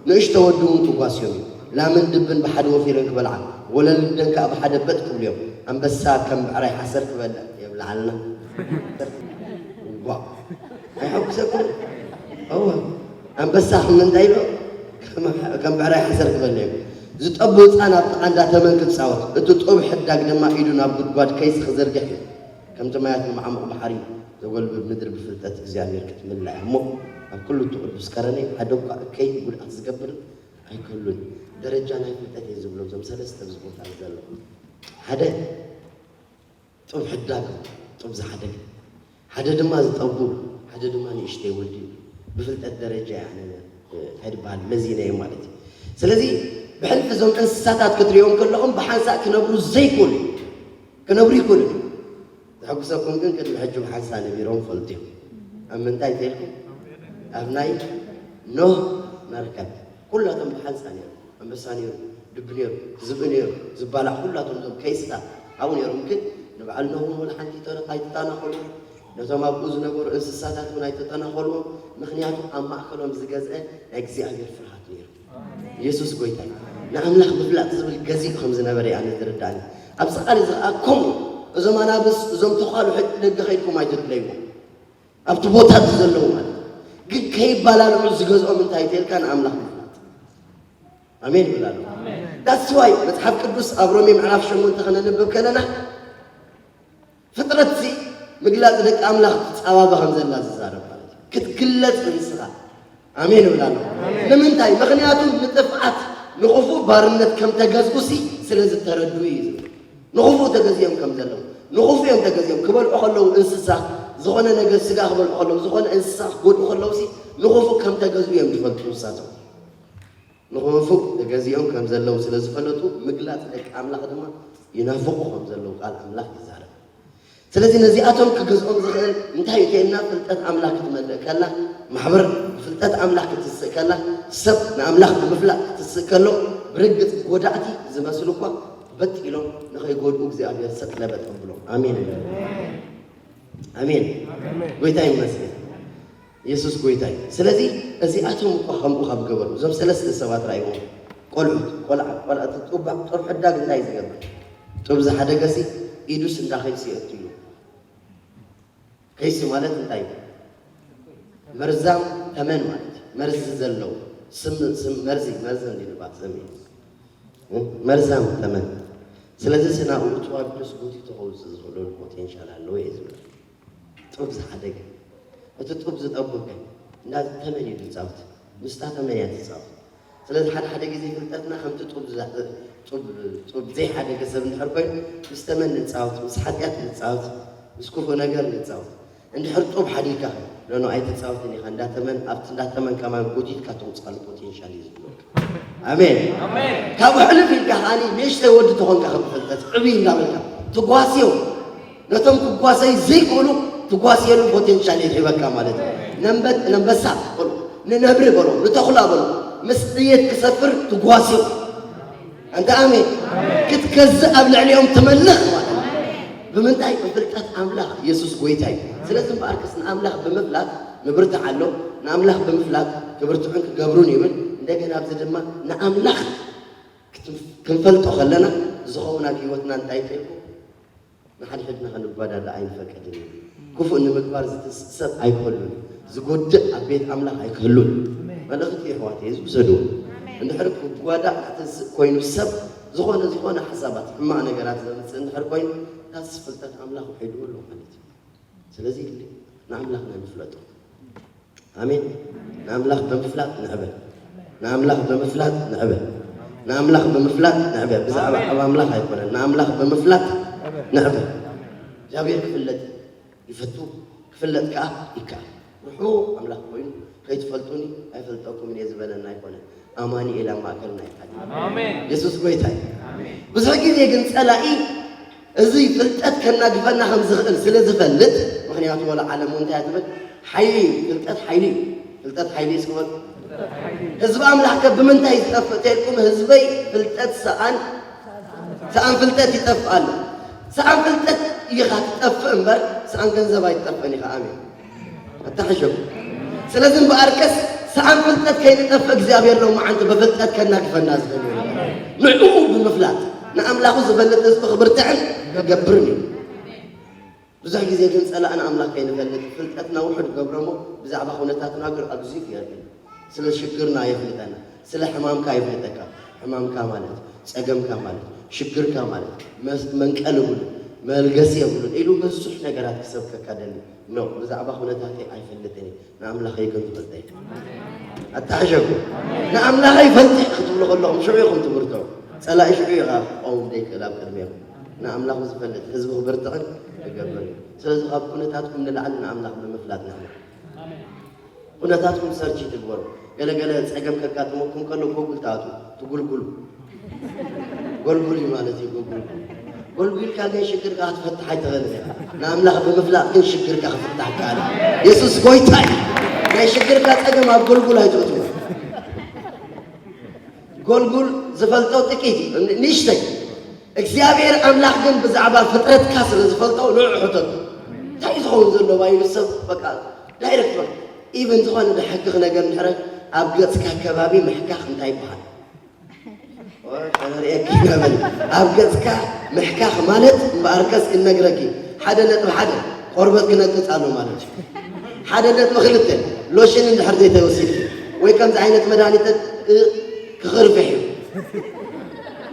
ንእሽቶ ወዲ እውን ክጓስዮም እዩ። ላምን ድብን ብሓደ ወፊረን ክበልዓ ወለልደን ከዓ ብሓደ በጥ ክብሉ እዮም። ኣንበሳ ከም ብዕራይ ሓሰር ክበልዕ የብልዓልና። ዋ ኣይሐጉሰኩም? እወ ኣንበሳ ከም እንታይ ኢሎ ከም ብዕራይ ሓሰር ክበልዕ እዩ። ዝጠቡ ህፃን ኣብ ጥቓ እንዳ ተመን ክፃወት እቲ ጡብ ሕዳግ ድማ ኢዱ ናብ ጉድጓድ ከይሲ ክዘርግሕ እዩ። ከምቲ ማያት ንመዓሙቕ ባሕሪ ዘጎልብብ ምድሪ ብፍልጠት እግዚኣብሔር ክትምላእ እያ እሞ ኣብ ኩሉ እቲ ቅዱስ ከረነይ ሓደ እኳ እከይ ጉድኣት ዝገብር ኣይክህሉን። ደረጃ ናይ ፍልጠት እየ ዝብሎ እዞም ሰለስተ ኣብዚ ቦታ ዘለኹም ሓደ ጡብ ሕዳግ ጡብ ዝሓደገ ሓደ ድማ ዝጠቡ ሓደ ድማ ንእሽተይ ወዲ እዩ። ብፍልጠት ደረጃ እየ ኣነ እንታይ ዝበሃል መዚነዮ ማለት እዩ። ስለዚ ብሕልፊ እዞም እንስሳታት ክትሪኦም ከለኹም ብሓንሳእ ክነብሩ ዘይክእሉ እዩ። ክነብሩ ይኽእሉ እዮም። ዘሐጉሰኩም ግን ቅድሚ ሕጂ ብሓንሳእ ነቢሮም ይፈልጡ እዮም። ኣብ ምንታይ እንተኢልኩም ኣብ ናይ ኖህ መርከብ ኩላቶም ብሓንሳእ ነይሮም። ኣንበሳ ነይሩ፣ ድቢ ነይሩ፣ ዝብኢ ነይሩ፣ ዝባላዕ ኩላቶም እዞም ከይስታት ኣብኡ ነይሮም። ግን ንበዓል ኖህ እውን ሓንቲ ኣይተናኸሉ፣ ነቶም ኣብኡ ዝነበሩ እንስሳታት እውን ኣይተጠናኸልዎም። ምኽንያቱ ኣብ ማእከሎም ዝገዝአ ናይ እግዚኣብሔር ፍርሃት ነይሩ። ኢየሱስ ጎይታ እዩ። ንኣምላኽ ምፍላጥ ዝብል ገዚፍ ከም ዝነበረ እያ ዝርዳእኒ። ኣብዚ ቃል እዚ ኸኣ ከምኡ እዞም ኣናብስ፣ እዞም ተዃሉ ሕጂ ደገ ኸይድኩም ኣይትድለይዎም። ኣብቲ ቦታ እቲ ዘለዉ ማለት እዩ። ግን ከይባላልዑ ዝገዝኦም እንታይ ተልካ ንኣምላኽ ምፍላጥ። ኣሜን ይብል ኣሎ። That's why መጽሓፍ ቅዱስ ኣብ ሮሜ ምዕራፍ ሸሞንተ ከነንብብ ከለና ፍጥረትሲ ምግላጽ ደቂ ኣምላኽ ትጻባበ ከም ዘላ ዝዛረብ ማለት እዩ። ክትግለጽ ንስኻ። ኣሜን ይብል ኣሎ። ንምንታይ? ምኽንያቱ ንጥፍኣት ንኽፉእ ባርነት ከም ተገዝኡሲ ስለ ዝተረድኡ እዩ ዝብል። ንኽፉእ ተገዚኦም ከም ዘለዉ፣ ንኽፉእ እዮም ተገዚኦም። ክበልዑ ከለዉ እንስሳ፣ ዝኾነ ነገር ስጋ ክበልዑ ከለዉ፣ ዝኾነ እንስሳ ክጎድኡ ከለዉሲ ንኽፉእ ከም ተገዝኡ እዮም ዝፈልጡ ንሳቶም። ንኽፉእ ተገዚኦም ከም ዘለዉ ስለ ዝፈለጡ፣ ምግላጽ ደቂ ኣምላኽ ድማ ይናፍቑ ከም ዘለዉ ቃል ኣምላኽ ይዛረብ። ስለዚ ነዚኣቶም ክገዝኦም ዝኽእል እንታይ እዩ ተልና? ፍልጠት ኣምላኽ ክትመልእ ከላ፣ ማሕበር ፍልጠት ኣምላኽ ክትስእ ከላ፣ ሰብ ንኣምላኽ ብምፍላጥ ክትስእ ከሎ፣ ብርግጽ ጎዳእቲ ዝመስሉ እኳ በጥ ኢሎም ንኸይጎድኡ እግዚኣብሔር ሰጥ ለበጥ ኣብሎም። ኣሜን። ኣሜን። ኣሜን። ጎይታ ይመስገን። የሱስ ጎይታ እዩ። ስለዚ እዚኣቶም እኳ ከምኡ ካብ ገበሩ፣ እዞም ሰለስተ ሰባት ራእይዎም። ቆልዑት፣ ቆልዓ፣ ቆልዓ፣ እቲ ጡብ፣ ጡብ ሕዳግ እንታይ እዩ ዝገብር? ጡብ ዝሓደገሲ ኢዱስ እንዳ ከይሲ የእቱ እዩ። ከይሲ ማለት እንታይ እዩ? መርዛም ተመን ማለት እዩ። መርዚ ዘለዎ ስም፣ ስም መርዚ፣ መርዚ እንዲልባት ስም እዩ። እ? መርዛም ተመን። ስለዚ ስናኡ እቱ ኣቢሉስ ጎቲቱ ከውፅእ ዝኽእለሉ ፖቴንሻል ኣለዎ እየ ዝብል። ጡብ ዝሓደገ፣ እቲ ጡብ ዝጠቡከ፣ እንዳ ተመን እዩ ዝጻወት፣ ምስታ ተመን እያ ትጻወት። ስለዚ ሓደ ሓደ ግዜ ፍልጠትና ከምቲ ጡብ ዝዛ-፣ ጡብ፣ ጡብ ዘይሓደገ ሰብ እንድሕር ኮይኑ፣ ምስ ተመን ንጻወት፣ ምስ ሓጢኣት ንጻወት፣ ምስ ክፉእ ነገር ንጻወት። እንድሕር ጡብ ሓዲግካ፣ ኖ፣ ኖ፣ ኣይትጻወትን ኢኻ፣ እንዳ ተመን፣ ኣብቲ እንዳ ተመን ከማን ጎቲትካ ተውጽኣሉ ፖቴንሻል እዩ ዝህልወካ። ኣሜን። ኣሜን። ካብኡ ሕልፍ ኢልካ ከኣኒ ንእሽተይ ወዲ ተኾንካ ከም ፍልጠት ዕብይ እንዳበልካ ትጓስዮ። ነቶም ክጓሰዩ ዘይክእሉ ትጓስየሉ ፖቴንሻል ይህበካ ማለት እዩ። ነንበ-፣ ነንበሳ በሎ፣ ንነብሪ በሎ፣ ንተኹላ በሎ፣ ምስ ጥይት ክሰፍር ትጓስዮ። ኣንተ ኣሜን። ክትገዝእ ኣብ ልዕሊኦም ትመልኽ ማለት እዩ። ብምንታይ? ብፍልጠት ኣምላኽ። የሱስ ጎይታ እዩ። ስለዚ እምበኣርከስ ንኣምላኽ ብምፍላጥ ንብርትዓሎም፣ ንኣምላኽ ብምፍላጥ ክብርትዑን ክገብሩን ይብል። እንደገና ኣብዚ ድማ ንኣምላኽ ክት-፣ ክንፈልጦ ከለና ዝኸውን ኣብ ህይወትና እንታይ ተልኩ? ንሓድሕድና ክንጓዳዳእ ኣይንፈቅድን እዩ። ክፉእ ንምግባር ዝትስእ ሰብ ኣይክህሉን እዩ። ዝጎድእ ኣብ ቤት ኣምላኽ ኣይክህሉን። ኣሜን። መልእኽቲ የሕዋተይ፣ እዚ ውሰድዎ። ኣሜን። እንድሕር ክጓዳእ ክትስእ ኮይኑ ሰብ ዝኾነ፣ ዝኾነ ሓሳባት፣ ሕማቕ ነገራት ዘምጽእ እንድሕር ኮይኑ፣ ታስ ፍልጠት ኣምላኽ ውሒድዎ ኣሎ ማለት እዩ። ስለዚ ንኣምላኽና ንፍለጦ። ኣሜን። ንኣምላኽ ብምፍላጥ ንዕበ። ንኣምላኽ ብምፍላጥ ንዕበ። ንኣምላኽ ብምፍላጥ ንዕበ። ብዛዕባ ኣሜን። ኣብ ኣምላኽ ኣይኮነን። ንኣምላኽ ብምፍላጥ ንዕበ። ንዕበ። እግዚኣብሔር ክፍለጥ ይፈቱ፣ ክፍለጥ ከኣ ይከኣል። ርሑቕ ኣምላኽ ኮይኑ፣ "ከይትፈልጡኒ ኣይፈልጠኩምን እየ" ዝበለና ኣይኮነን። ኣማኑኤል ኣብ ማእከልና ይሓድር። ኣሜን። የሱስ ጎይታ እዩ። ኣሜን። ብዙሕ ግዜ ግን ጸላኢ እዚ ፍልጠት ከናግፈና ከም ዝኽእል ስለ ዝፈልጥ፣ ምኽንያቱ ወላ ዓለም እውን እንታይ እያ ትብል? ሓይሊ እዩ። ፍልጠት ሓይሊ እዩ። ፍልጠት ሓይሊ እዩ። እስኪ በሉ። ህዝቢ ኣምላኽ ከ ብምንታይ ዝጠፍእ ተልኩም? ህዝበይ ፍልጠት ሰኣን፣ ሰኣን ፍልጠት ይጠፍእ ኣሎ። ሰኣን ፍልጠት ኢኻ ትጠፍእ እምበር፣ ሰኣን ገንዘብ ኣይትጠፍእን ኢኻ። ኣሜን። ኣታሕሸው። ስለዚ እምበኣርከስ ሰኣን ፍልጠት ከይንጠፍእ እግዚኣብሔር ሎማዓንቲ ብፍልጠት ከናግፈና ዝኽእል እዩ። ንዕኡ ብምፍላጥ ንኣምላኹ ዝፈልጥ ህዝቢ ክብርትዕን ክገብርን እዩ። ብዙሕ ግዜ ግን ጸላእና ኣምላኽ ከይንፈልጥ ፍልጠትና ውሑድ ገብሮ እሞ ብዛዕባ ኩነታትና ግን ኣግዚፍ የርኢ። ስለ ሽግርና የፍልጠና፣ ስለ ሕማምካ የፍልጠካ። ሕማምካ ማለት፣ ጸገምካ ማለት፣ ሽግርካ ማለት፣ መስ-፣ መንቀሊ የብሉን፣ መልገሲ የብሉን ኢሉ ብዙሕ ነገራት ክሰብከካ ደሊ። ኖ፣ ብዛዕባ ኩነታተይ ኣይፈልጥን እየ፣ ንኣምላኸይ ግን ትፈልጠይ። ኣታሕሸኩም። ንኣምላኸይ ፈልጢ ክትብሉ ከለኹም ሽዑ ኢኹም ትብርትዑ። ጸላኢ ሽዑ እዩ ክቐውም ዘይክእል ኣብ ቅድሜኹም። ንኣምላኹ ዝፈልጥ ህዝቢ ክብርትዕን ክገብር እዩ። ስለዚ ካብ ኩነታትኩም ንላዕሊ ንኣምላኽ ብምፍላጥ ንሕና ኩነታትኩም ሰርች ትግበሩ። ገለ ገለ ጸገም ከጋጥመኩም ከሎ ጎጉል ትኣትዉ፣ ትጉልጉሉ። ጎልጉል እዩ ማለት እዩ፣ ጎጉል። ጎልጉልካ ግን ሽግርካ ክትፈትሕ ኣይትኽእልን ኢኻ። ንኣምላኽ ብምፍላጥ ግን ሽግርካ ክፍታሕ ይከኣል እዩ። የሱስ ጎይታ እዩ። ናይ ሽግርካ ጸገም ኣብ ጎልጉል ኣይትእትዎ። ጎልጉል ዝፈልጦ ጥቂት እዩ፣ ን-፣ ንእሽተይ። እግዚኣብሔር ኣምላኽ ግን ብዛዕባ ፍጥረትካ ስለ ዝፈልጦ ንዑ ሕተቱ። እንታይ እዩ ዝኸውን ዘለዎ ኢሉ ሰብ በቃ ዳይሬክት በቃ። ኢቭን ዝኾነ ደሕክኽ ነገር እንድሕረ ኣብ ገጽካ ከባቢ ምሕካኽ እንታይ ይበሃል? ከነርእየኪ ኢና በል። ኣብ ገጽካ ምሕካኽ ማለት እምበኣርከስ ክነግረኪ፣ ሓደ ነጥቢ ሓደ ቆርበት ክነቅጽ ኣሎ ማለት እዩ። ሓደ ነጥቢ ክልተ ሎሽን እንድሕር ዘይተወሲድኪ ወይ ከምዚ ዓይነት መድሃኒት እ ክኽርፍሕ እዩ።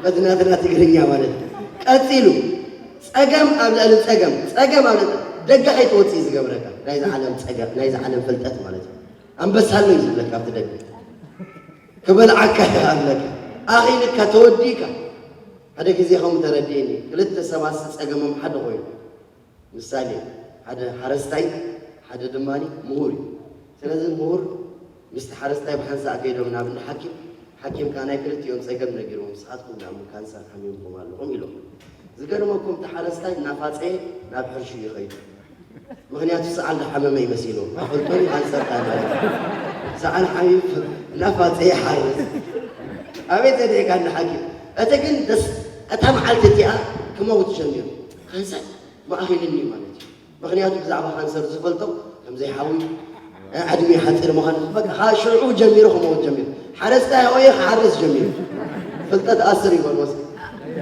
በዚ ናትና ትግርኛ ማለት እዩ። ቀጺሉ ጸገም ኣብ ልዕሊ ጸገም፣ ጸገም ኣብ ልዕሊ ደገ ከይትወጽእ እዩ ዝገብረካ። ናይዚ ዓለም ጸገም፣ ናይዚ ዓለም ፍልጠት ማለት እዩ። ኣንበሳ ኣሎ እዩ ዝብለካ ኣብቲ ደገ። ክበልዓካ ኣለካ። ኣኺልካ ተወዲእካ። ሓደ ግዜ ከምኡ ተረዲእኒ። ክልተ ሰባት ጸገሞም ሓደ ኮይኑ። ምሳሌ፣ ሓደ ሓረስታይ፣ ሓደ ድማ ምሁር እዩ። ስለዚ ምሁር ምስቲ ሓረስታይ ብሓንሳእ ከይዶም ናብ እንዳ ሓኪም፣ ሓኪም ከኣ ናይ ክልቲኦም ጸገም ነጊርዎም፣ "ንስኻትኩም ደኣ እሞ ካንሰር ሓሚምኩም ኣለኹም" ኢሎም። ዝገርመኩም፣ እቲ ሓረስታይ እናፋጸየ ናብ ሕርሽኡ ይኸይድ። ምኽንያቱ ሰዓል ዝሓመመ ይመሲሉ። ኣፈልጦኒ ካንሰር እንታይ ማለት እዩ? ሰዓል ሓሚሙ እናፋጸየ ይሓርስ። ኣቤት ዘድሕካ እንዳ ሓኪም። እቲ ግን ደስ፣ እታ መዓልቲ እቲኣ ክመውት ጀሚሩ። ካንሰር መኣኺልኒ ማለት እዩ። ምኽንያቱ ብዛዕባ ካንሰር ዝፈልጦ ከም ዘይሓዊ፣ እ፣ ዕድሜ ሓጺር ምዃኑ፣ በቃ፣ ካብ ሽዑ ጀሚሩ ክመውት ጀሚሩ። ሓረስታይ ሆየ ክሓርስ ጀሚሩ። ፍልጠት ኣስር ይበልዎ።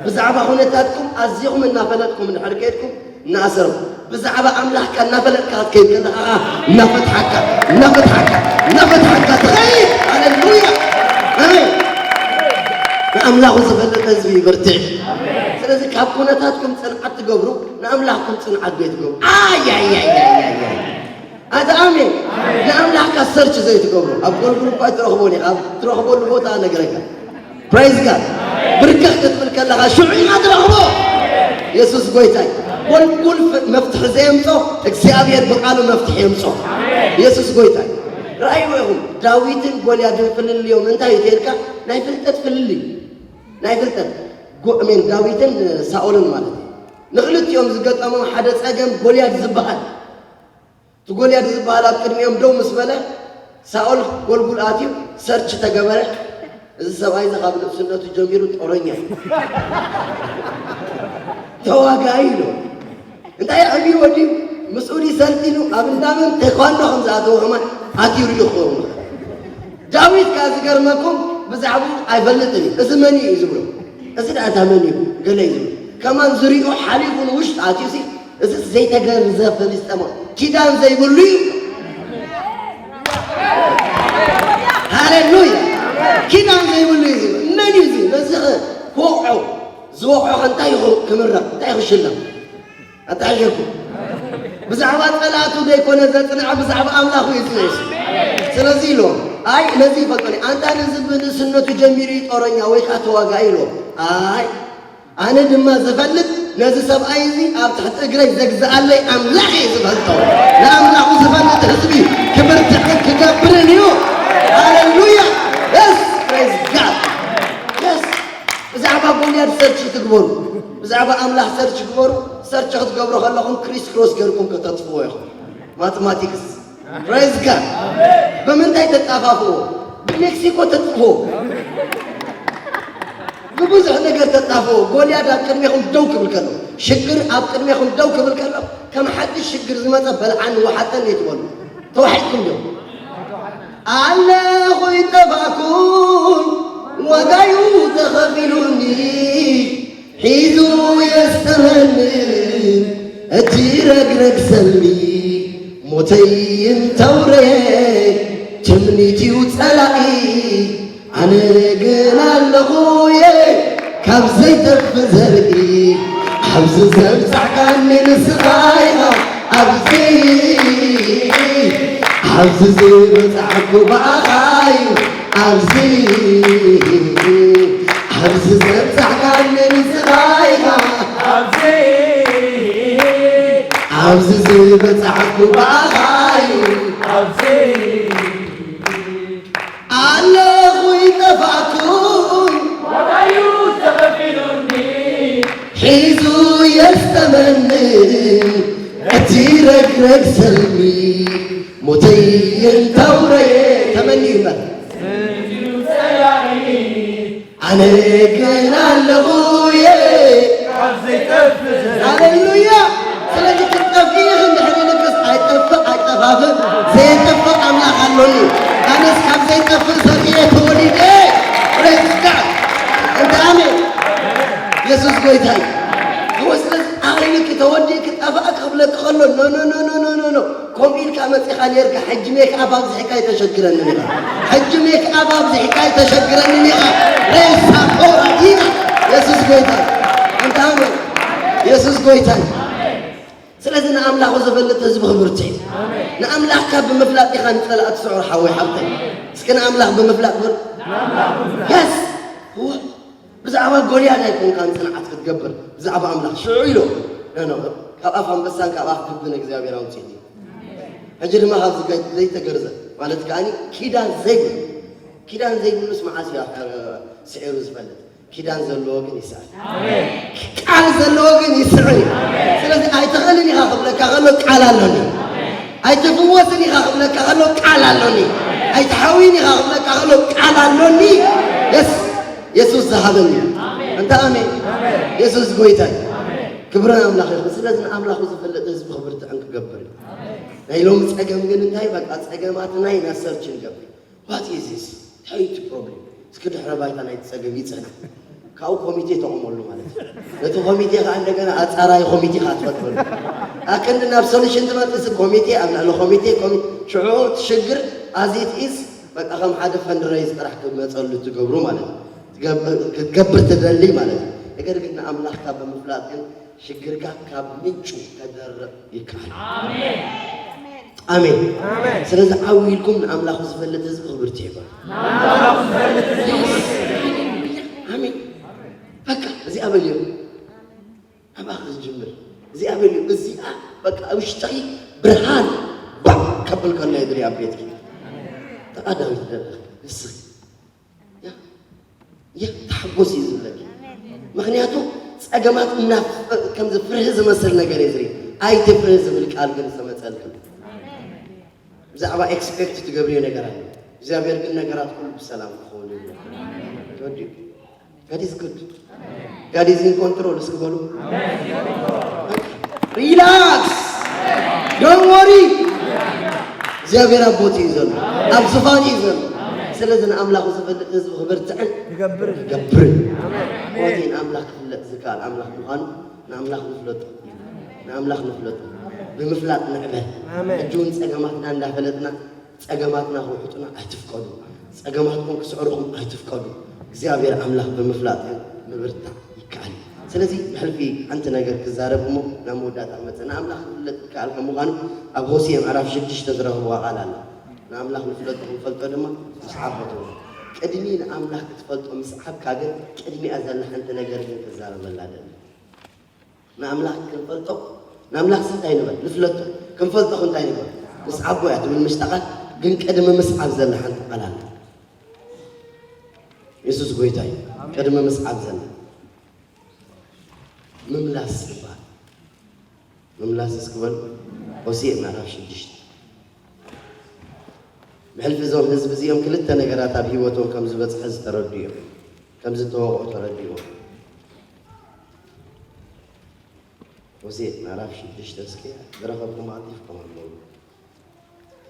ብዛዕባ ኩነታትኩም ኣዚኹም እናፈለጥኩም እንድሕር ከይድኩም፣ እናኣሰሩ። ብዛዕባ ኣምላኽካ እናፈለጥካ ክትከይድ ከለኻ፣ እናፈትሓካ፣ እናፈትሓካ፣ እናፈትሓካ ትኸይድ። ሃሌሉያ። ኣሜን። ንኣምላኹ ዝፈልጥ ህዝቢ ይብርትዕ። ስለዚ ካብ ኩነታትኩም ጽንዓት ትገብሩ፣ ንኣምላኽኩም ጽንዓት ዶ ትገብሩ? ኣይ፣ ኣይ፣ ኣይ፣ ኣይ፣ ኣይ፣ ኣይ። ኣታ ኣሜን። ንኣምላኽካ ሰርች ዘይትገብሩ፣ ኣብ ጎልጉል እኳ ኣይትረኽቦን ኢኻ፣ ኣብ ትረኽበሉ ቦታ እነግረካ። ፕሬዝ ጋድ። ብርከኽ ክትብል ከለኻ ሽዑ ኢኻ ትረኽቦ። የሱስ ጎይታይ። ጎልጉል ፍ-፣ መፍትሒ ዘየምጾ እግዚኣብሔር ብቃሉ መፍትሒ የምጾ። የሱስ ጎይታይ። ረኣይዎ ኢኹም፣ ዳዊትን ጎልያድን ፍልልዮም እንታይ እዩ ተልካ? ናይ ፍልጠት ፍልልይ። ናይ ፍልጠት። ጎ-፣ ኣሜን፣ ዳዊትን ሳኦልን ማለት እዩ። ንኽልቲኦም ዝገጠሞም ሓደ ጸገም ጎልያድ ዝበሃል። እቲ ጎልያድ ዝበሃል ኣብ ቅድሚኦም ደው ምስ በለ፣ ሳኦል ጎልጉል ኣትዩ ሰርች ተገበረ። "እዚ ሰብኣይ እዚ ካብ ንእስነቱ ጀሚሩ ጦረኛ እዩ። ተዋጋኢ" ኢሉ። እንታይ ኣዕብይዎ ድዩ? ምስኡ ድዩ ሰልጢኑ? ኣብ እንዳመን ቴኳንዶ ከም ዝኣተወ ከማን ኣትዩ ርእዩ ክኸውን ይኽእል። ዳዊት ከኣ ዝገርመኩም ብዛዕባኡ ኣይፈልጥን እዩ። "እዚ መን እዩ?" እዩ ዝብሎ። "እዚ ደኣ እታ መን እዩ?" ገለ እዩ ዝብሎ። ከማን ዝሪኦ ሓሊፉ ንውሽጢ ኣትዩሲ፣ "እዚ ዘይተገርዘ ፍልስጤማዊ ኪዳን ዘይብሉ እዩ። ሃሌሉያ! ኪዳን ዘይብሉ እዩ እዚ። መን እዩ እዚ? በዚ ክወቕዖ፣ ዝወቕዖ ከ እንታይ ይኹ-፣ ክምረቕ? እንታይ ክሽለም?" ኣታሕሸኩም። ብዛዕባ ጸላእቱ ዘይኮነ ዘጽንዐ፣ ብዛዕባ ኣምላኹ እዩ ዝጽንዕ። ስለዚ ኢሎም፣ ኣይ፣ ነዚ ይፈልጦ፣ ኣንታ ነዚ ብንእስነቱ ጀሚሩ እዩ ጦረኛ ወይ ከኣ ተዋጋኢ ኢሎም። ኣይ፣ ኣነ ድማ ዝፈልጥ ነዚ ሰብኣይ እዚ ኣብ ትሕቲ እግረይ ዘግዝኣለይ ኣምላኽ እየ ዝፈልጦ። ንኣምላኹ ዝፈልጥ ህዝቢ ክብርትዕን ክገብርን እዩ። ሃሌሉያ! የስ! ፕሬዝ ጋድ! የስ! ብዛዕባ ጎልያድ ሰርች ትግበሩ፣ ብዛዕባ ኣምላኽ ሰርች ግበሩ። ሰርች ክትገብሩ ከለኹም ክሪስ ክሮስ ገርኩም ከተጥፍዎ ኢኹም። ማትማቲክስ። ፕሬዝ ጋድ። ብምንታይ ተጣፋፍዎ? ብሜክሲኮ ተጥፍዎ። ብብዙሕ ነገር ተጣፍዎ። ጎልያድ ኣብ ቅድሜኹም ደው ክብል ከሎ፣ ሽግር ኣብ ቅድሜኹም ደው ክብል ከሎ፣ ከም ሓድሽ ሽግር ዝመጸ በልዓኒ ወሓጠኒ ትበሉ። ተዋሒጥኩም ዶ? ኣለኹ ይጠፋእኩን ዋጋዩ ተኸፊሉኒ፣ ሒዙ የስተመንን እቲ ረግረግ ሰልሚ። ሞተይ እንተውረየ ትምኒትዩ ጸላኢ፣ ኣነ ግን ኣለኹ እየ ካብ ዘይጠፍእ ዘርኢ። ኣብዚ ዘብጻሕካኒ ንስኻ ኢኻ፣ ኣብዚ፣ ኣብዚ ዝበጻሕኩ ብኣኻ እዩ፣ ኣብዚ፣ ኣብዚ ዘብጻሕካኒ ንስኻ ኢኻ፣ ኣብዚ፣ ኣብዚ ዝበጻሕኩ ብኣኻ እዩ፣ ኣብዚ። ኣለኹ ይጠፋእኩን ዋጋዩ ተኸፊሉኒ፣ ሒዙ የስተመንን እቲ ረግረግ ሰልሚ። ሞተይ እንተውረየ ተመኒ እምበር፣ ኣነ ግን ኣለኹ እየ። ሃሌሉያ። ስለዚ ክትጠፍኢ ኢኺ እንድሕር ኢልክስ ኣይጠፍእ ኣይጠፋፍእ ዘየጠፍእ ኣምላኽ ኣሎኒ። ኣነስ ካብ ዘይጠፍእ ዘርኢ እየ ተወሊደ። ፕሬዝ ጋድ። እንተ ክጠፋእ ክብለካ ከሎ፣ ኖ፣ ኖ፣ ኖ፣ ኖ፣ ኖ፣ ኖ፣ ኖ። ከምኡ ኢልካ መጺኻ ኔርካ፣ ሕጂ ሜክኣፕ ኣብዚሕካ ኣይተሸግረንን ኢኻ። ሕጂ ሜክኣፕ ኣብዚሕካ ኣይተሸግረንን ኢኻ። ሬሳ ኮራ ኢኻ። የሱስ ጎይታ። ኣንታ ኣሜን። የሱስ ጎይታ እዩ። ስለዚ ንኣምላኹ ዝፈልጥ ህዝቢ ክብርቱ እዩ። ንኣምላኽካ ብምፍላጥ ኢኻ ንጸላእቲ ስዑር ሓወይ ሓብተይ። እስኪ ንኣምላኽ ብምፍላጥ በል። የስ። ብዛዕባ ጎልያድ ኣይኮንካን ጽንዓት ክትገብር፣ ብዛዕባ ኣምላኽ። ሽዑ ኢሉ፣ ኖ፣ ኖ፣ ካብ ኣፍ ኣንበሳን ካብ ኣፍ ድብን እግዚኣብሔር ኣውፅእኒ። ሕጂ ድማ ካብዚ ገ-፣ ዘይተገርዘ ማለት ከኣ ኪዳን ዘይብሉ፣ ኪዳን ዘይብሉስ መዓስ እዩ ስዒሩ ዝፈልጥ? ኪዳን ዘለዎ ግን ይስዕር። ቃል ዘለዎ ግን ይስዕር እዩ። ስለዚ ኣይትኽእልን ኢኻ ክብለካ ከሎ ቃል ኣሎኒ። ኣይትፍወስን ኢኻ ክብለካ ከሎ ቃል ኣሎኒ። ኣይትሓውይን ኢኻ ክብለካ ከሎ ቃል ኣሎኒ። የስ፣ የሱስ ዝሃበኒ። እንተ ኣሜን። የሱስ ጎይታ እዩ። ክብሪ ኣምላኽ ይኹን። ስለዚ ንኣምላኹ ዝፈልጥ ህዝቢ ክብርትዕን ክገብር እዩ። ናይ ሎሚ ጸገም ግን እንታይ? በቃ ጸገማትና ኢና ሰርች ንገብር። What is this? እንታይ እዩ እቲ ፕሮብሌም? እስኪ ድሕረ ባይታ ናይቲ ጸገም ይጽናዕ። ካብኡ ኮሚቴ ተቑመሉ ማለት እዩ። ነቲ ኮሚቴ ከኣ እንደገና ኣጻራይ ኮሚቴ ከኣ ትፈጥረሉ። ኣክንዲ ናብ ሶሉሽን ትመጽእ፣ እዚ ኮሚቴ ኣብ ልዕሊ ኮሚቴ፣ ኮሚ-፣ ሽዑ እቲ ሽግር as it is በቃ ከም ሓደ ፈንድረይዝ ጥራሕ ክመጸሉ ትገብሩ ማለት እዩ። ትገብ-፣ ክትገብር ትደሊ ማለት እዩ። ነገር ግን ንኣምላኽካ ብምፍላጥ ግን ሽግርካ ካብ ምንጩ ከደርቕ ይከኣል። ኣሜን። ኣሜን። ስለዚ ዓው ኢልኩም ንኣምላኹ ዝፈልጥ ህዝቢ ክብርቲ ይበል። ኣሜን። በቃ እዚኣ በልዮ። ኣብኣ ዝጅምር እዚኣ በልዮ። እዚኣ በቃ ኣብ ውሽጥኺ ብርሃን ባዕ ከብል ከሎ የድሪ ኣብ ቤትኪ። ተቓዳዊት ደረኽ ንስኺ። ያ፣ ያ፣ ተሓጎስ እዩ ዝብለኪ። ምኽንያቱ ጸገማት እና-፣ ከምዚ ፍርሂ ዝመስል ነገር እዩ ዝርኢ። ኣይትፍርሂ ዝብል ቃል ግን ዝተመጸልኪ። ብዛዕባ ኤክስፔክት ትገብርዮ ነገር ኣሎ። እግዚኣብሔር ግን ነገራት ኩሉ ብሰላም ክኸውን እዩ። ተወዲኡ። God is good. God is in control። እስኪ በሉ። ሪላክስ። Don't worry። እግዚኣብሔር ኣብ ቦትኡ እዩ ዘሎ። ኣብ ዝፋኑ እዩ ዘሎ። ስለዚ ንኣምላኹ ዝፈልጥ ህዝቢ ክበርትዕን ይገብር። ይገብር። ሞቴ ንኣምላኽ ክፍለጥ ዝከኣል ኣምላኽ ምዃኑ ንኣምላኽ ንፍለጦ። ንኣምላኽ ንፍለጦ። ብምፍላጥ ንዕበ። ኣሜን። ሕጂ እውን ጸገማትና እንዳፈለጥና ጸገማትና ክውሕጡና ኣይትፍቀዱ። ጸገማትኩም ክስዕሩኹም ኣይትፍቀዱ። እግዚኣብሔር ኣምላኽ ብምፍላጥ ግን ምብርታዕ ይከኣል እዩ። ስለዚ ብሕልፊ ሓንቲ ነገር ክዛረብ እሞ ናብ መወዳእታ ክመጽእ። ንኣምላኽ ክፍለጥ ይከኣል ከም ምዃኑ ኣብ ሆሴዕ ምዕራፍ ሽዱሽተ ዝረኸብዋ ቃል ኣላ። ንኣምላኽ ንፍለጦ ክንፈልጦ ድማ ምስዓቦ ትብሎ። ቅድሚ ንኣምላኽ ክትፈልጦ ምስዓብካ ግን ቅድሚኣ ዘላ ሓንቲ ነገር ግን ክዛረበላ ደሊ። ንኣምላኽ ክንፈልጦ፣ ንኣምላኽስ እንታይ ንበል? ንፍለጦ። ክንፈልጦ እንታይ ንበል? ምስዓቦ እያ ትብል ምሽታ ቃል፣ ግን ቅድሚ ምስዓብ ዘላ ሓንቲ ቃል ኣላ። የሱስ ጎይታ እዩ። ቅድሚ ምስዓብ ዘላ ምምላስ ይበሃል። ምምላስ እስኪ በሉ። ሆሴዕ ምዕራፍ ሽዱሽተ። ብሕልፊ እዞም ህዝቢ እዚኦም ክልተ ነገራት ኣብ ህይወቶም ከም ዝበጽሐ ዝተረዱ እዮም። ከም ዝተወቕዑ ተረዲእዎም። ሆሴዕ ምዕራፍ ሽዱሽተ እስኪ ዝረኸብኩም ኣልጢፍኩም ኣንብቡ።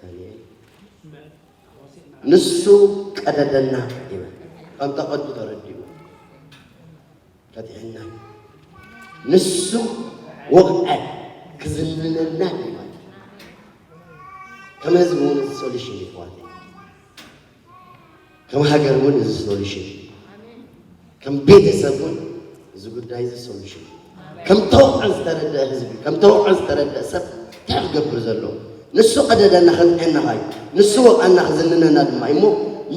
ዳንኤል። ንሱ ቀደደና ይብል። ከም ተቐዱ ተረዲእዎም። ከጥዕና እዩ። ንሱ ወቕዐ ክዝንነና እዩ ማለት እዩ። ከም ህዝቢ እውን እዚ ሶሉሽን እዩ ኣሕዋተይ። ከም ሃገር እውን እዚ ሶሉሽን እዩ። ከም ቤተሰብ እውን እዚ ጉዳይ እዚ ሶሉሽን እዩ። ከም ተወቕዐ ዝተረደአ ህዝቢ፣ ከም ተወቕዐ ዝተረደአ ሰብ እንታይ ክገብር ዘለዎ? ንሱ ቀደደና ከጥዕና እዩ። ንሱ ወቕዐና ክዝንነና ድማ እዩ። እሞ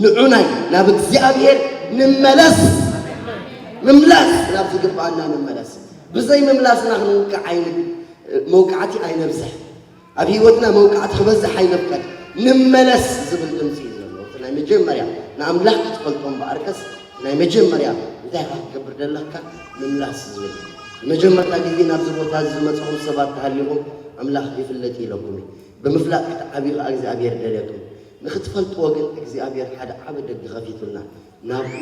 ንዑናይ ናብ እግዚኣብሔር ንመለስ። ምምላስ ናብ ዝግባኣና ንመለስ። ብዘይ ምምላስና ክንውቃዕ ኣይን-፣ መውቃዕቲ ኣይነብዝሕ። ኣብ ህይወትና መውቃዕቲ ክበዝሕ ኣይንፍቀድ። ንመለስ ዝብል ድምፂ እዩ ዘሎ። እቲ ናይ መጀመርያ ንኣምላኽ ክትፈልጦ እምበኣርከስ ናይ መጀመርያ እንታይ ኢኻ ክትገብር ደለካ? ምምላስ ዝብል። መጀመርታ ግዜ ናብዚ ቦታ እዚ ዝመፅኹም ሰባት ተሃሊኹም ኣምላኽ ይፍለጥ ኢለኩም እዩ። ብምፍላጥ ክትዓብዩ ከኣ እግዚኣብሔር ደልየኩም። ንኽትፈልጥዎ ግን እግዚኣብሔር ሓደ ዓቢ ደገ ኸፊቱልና ናብኡ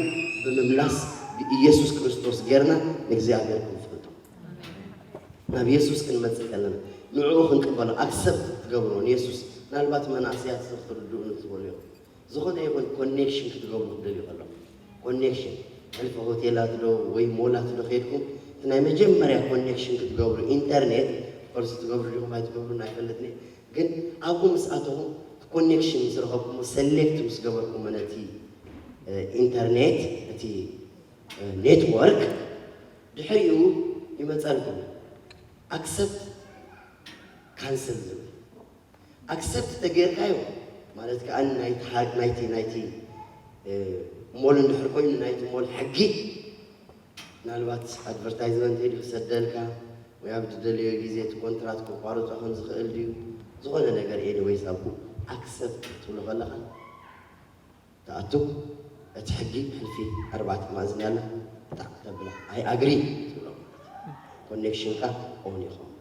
ብምምላስ ብኢየሱስ ክርስቶስ ጌርና ንእግዚኣብሔር ክንፈልጦ። ናብ የሱስ ክንመጽእ ከለና ንዕኡ ክንቅበሎ ኣክሰፕት ክትገብርዎ ንየሱስ። ምናልባት መናእሰያት ሰብ ክትርድኡኒ ትኽእሉ ኢኹም። ዝኾነ ይኹን ኮኔክሽን ክትገብሩ ክትደልዩ ከለኹም ኮኔክሽን ሕልፊ ሆቴላት ዶ ወይ ሞላት ዶ ከይድኩም እቲ ናይ መጀመርያ ኮኔክሽን ክትገብሩ ኢንተርኔት ኮርስ ትገብሩ ዲኹም ኣይትገብሩን ኣይፈልጥን እየ። ግን ኣብኡ ምስ ኣተኹም ኮኔክሽን ምስ ረኸብኩሞ ሰሌክት ምስ ገበርኩሞ ነቲ ኢንተርኔት እቲ ኔትወርክ ድሕሪኡ ይመፀልኩም ኣክሰፕት ካንስል ዝብል ኣክሰፕት ተገይርካዮ ማለት ከዓ ናይቲ ናይቲ ናይቲ ሞል እንድሕር ኮይኑ ናይቲ ሞል ሕጊ ምናልባት ኣድቨርታይዝመንት ኢሉ ክሰደልካ ወይ ኣብ ዝደለዮ ግዜ እቲ ኮንትራት ክቋርጾ ከም ዝኽእል ድዩ ዝኾነ ነገር ኤኒወይስ ኣብኡ ኣክሰፕት ክትብሎ ከለኻ ትኣቱ እቲ ሕጊ ሕልፊ ኣርባዕተ ማእዝን ያላ ጣዕ ተብላ ኣይ ኣግሪ ትብሎ ኮኔክሽንካ ኦን ይኸውን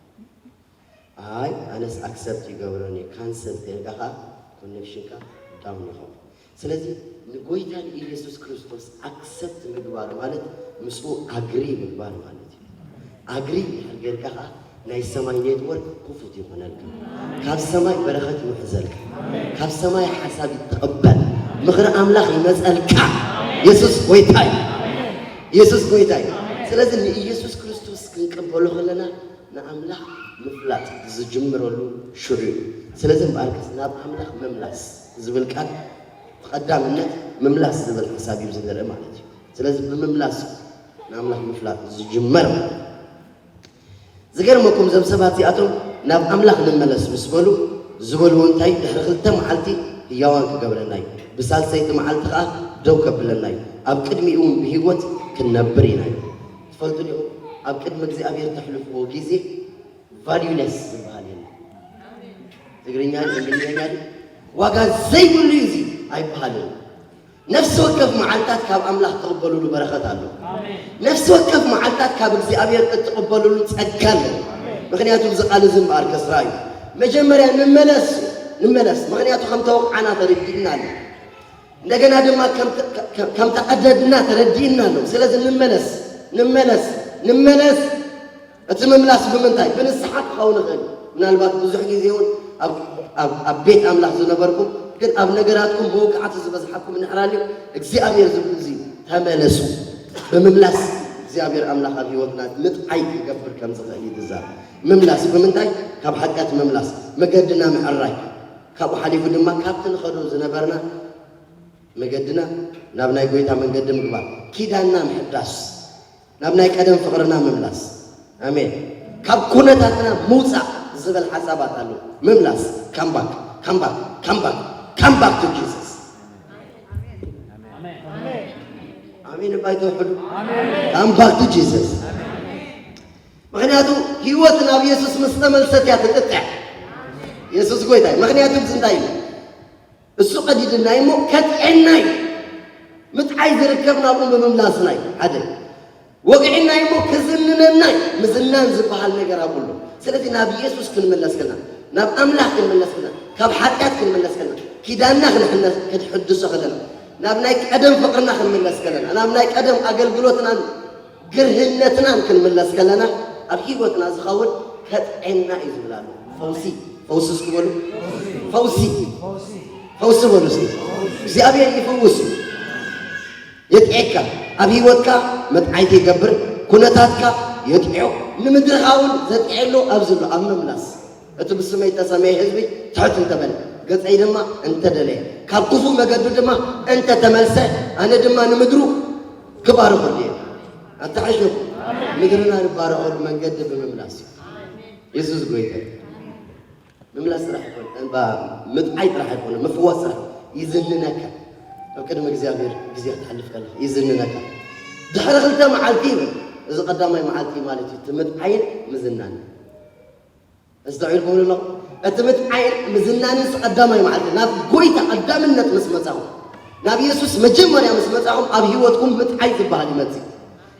ኣይ ኣነስ ኣክሰፕት ይገብረኒ ካንሰል ተልካ ከዓ ኮኔክሽንካ ዳውን ይኸውን ስለዚ ንጎይታ ንኢየሱስ ክርስቶስ ኣክሰፕት ምግባር ማለት ምስኡ ኣግሪ ምግባር ማለት እዩ ኣግሪ ድሕር ጌርካ ከዓ ናይ ሰማይ ኔትወርክ ክፉት ይኾነልካ ካብ ሰማይ በረኸት ይውሕዘልካ ካብ ሰማይ ሓሳብ ይትቕበል ምኽሪ ኣምላኽ ይመፀልካ የሱስ ጎይታ እዩ የሱስ ጎይታ እዩ ስለዚ ንኢየሱስ ክርስቶስ ክንቅበሎ ከለና ንኣምላኽ ምፍላጥ ዝጅምረሉ ሽዑ እዩ። ስለዚ እምበኣርከስ ናብ ኣምላኽ ምምላስ ዝብል ቃል ብቐዳምነት ምምላስ ዝብል ሓሳብ እዩ ዝንርኢ ማለት እዩ። ስለዚ ብምምላስ ንኣምላኽ ምፍላጥ ዝጅመር ማለት እዩ። ዝገርመኩም እዞም ሰባት እዚኣቶም ናብ ኣምላኽ ንመለስ ምስ በሉ ዝበልዎ እንታይ ድሕሪ ክልተ መዓልቲ ህያዋን ክገብረና እዩ። ብሳልሰይቲ መዓልቲ ከዓ ደው ከብለና እዩ። ኣብ ቅድሚኡ እውን ብህይወት ክንነብር ኢና እዩ። ትፈልጡ ዲኹም ኣብ ቅድሚ እግዚኣብሔር ተሕልፍዎ ግዜ ቫልዩለስ ዝበሃል የለን። ትግርኛ እንግሊዝኛ ዋጋ ዘይብሉ እዩ እዚ ኣይበሃልን። ነፍሲ ወከፍ መዓልታት ካብ ኣምላኽ ትቕበሉሉ በረኸት ኣሎ። ነፍሲ ወከፍ መዓልታት ካብ እግዚኣብሔር እትቕበሉሉ ጸጋ ኣሎ። ምክንያቱ እዚ ቃል እዚ እምበኣር ከስራ እዩ። መጀመርያ ንመለስ ንመለስ ምክንያቱ ከም ተወቕዓና ተረዲእና ኣሎ። እንደገና ድማ ከም ተቐደድና ተረዲእና ኣሎ። ስለዚ ንመለስ ንመለስ ንመለስ እቲ ምምላስ ብምንታይ? ብንስሓ ክኸውን ይኽእል። ምናልባት ብዙሕ ግዜ እውን ኣብ ቤት ኣምላኽ ዝነበርኩም ግን ኣብ ነገራትኩም መውቃዕቲ ዝበዝሓኩም እንድሕር ኣልዩ እግዚኣብሔር ዝብል እዚ ተመለሱ። ብምምላስ እግዚኣብሔር ኣምላኽ ኣብ ህይወትና ምጥዓይ ክገብር ከም ዝኽእል እዩ ዝዛረብ። ምምላስ ብምንታይ? ካብ ሓጢኣት ምምላስ፣ መገድና ምዕራይ፣ ካብኡ ሓሊፉ ድማ ካብቲ ንኸዶ ዝነበርና መገድና ናብ ናይ ጎይታ መንገዲ ምግባር፣ ኪዳንና ምሕዳስ፣ ናብ ናይ ቀደም ፍቕርና ምምላስ። ኣሜን። ካብ ኩነታትና ምውፃእ ዝበል ሓሳባት ኣሎ። ምምላስ፣ come back, come back, come back, come back to Jesus. ኣሜን እባ ኣይተውሕዱ። Come back to Jesus. ምክንያቱ ህይወት ናብ የሱስ ምስ ተመልሰት እያ ትጥጥዕ። የሱስ ጎይታ እዩ። ምክንያቱ እዚ እንታይ እዩ? እሱ ቀዲድና እዩ እሞ ከጥዕና እዩ። ምጥዓይ ዝርከብ ናብኡ ብምምላስና እዩ። ሓደ ወግዒና እዩ እሞ ክዝንነና እዩ። ምዝናን ዝበሃል ነገር ኣብሉ። ስለዚ ናብ የሱስ ክንምለስ ከለና፣ ናብ ኣምላኽ ክንምለስ ከለና፣ ካብ ሓጢኣት ክንምለስ ከለና፣ ኪዳንና ክንሕነ- ክንሕድሶ ከለና፣ ናብ ናይ ቀደም ፍቕርና ክንምለስ ከለና፣ ናብ ናይ ቀደም ኣገልግሎትናን ግርህነትናን ክንምለስ ከለና ኣብ ህይወትና ዝኸውን ከጥዕና እዩ ዝብል ኣሎ። ፈውሲ ፈውሲ እስኪ በሉ ፈውሲ ፈውሲ በሉ እስኪ እግዚኣብሔር ይፈውስ እዩ። የጥዕካ ኣብ ህይወትካ መጥዓይቲ ይገብር ኩነታትካ የጥዕዮ ንምድርኻ እውን ዘጥዕሎ ኣብዚ ኣሎ ኣብ ምምላስ እቲ ብስመይ እተሰመየ ህዝቢ ትሕት እንተበለ ገጸይ ድማ እንተደለየ ካብ ክፉእ መገዱ ድማ እንተተመልሰ ኣነ ድማ ንምድሩ ክባርኸሉ እየ። ኣተሓሽኹ ምድርና ንባረኸሉ መንገዲ ብምምላስ እዩ። የሱስ ጎይታ እዩ። ምምላስ ጥራሕ ኣይኮነ እባ ምጥዓይ ጥራሕ ኣይኮነ ምፍዋስ ጥራሕ ይዝንነካ። ኣብ ቅድሚ እግዚኣብሔር ግዜ ክትሓልፍ ከለካ ይዝንነካ። ድሕሪ ክልተ መዓልቲ ይብል እዚ ቀዳማይ መዓልቲ ማለት እዩ እቲ ምጥዓይን ምዝናን ኣስተውዒልኩም ኣለኹም? እቲ ምጥዓይን ምዝናንስ ቀዳማይ መዓልቲ ናብ ጎይታ ቀዳምነት ምስ መጻኹም፣ ናብ የሱስ መጀመርያ ምስ መጻኹም ኣብ ህይወትኩም ምጥዓይ ዝበሃል ይመጽእ።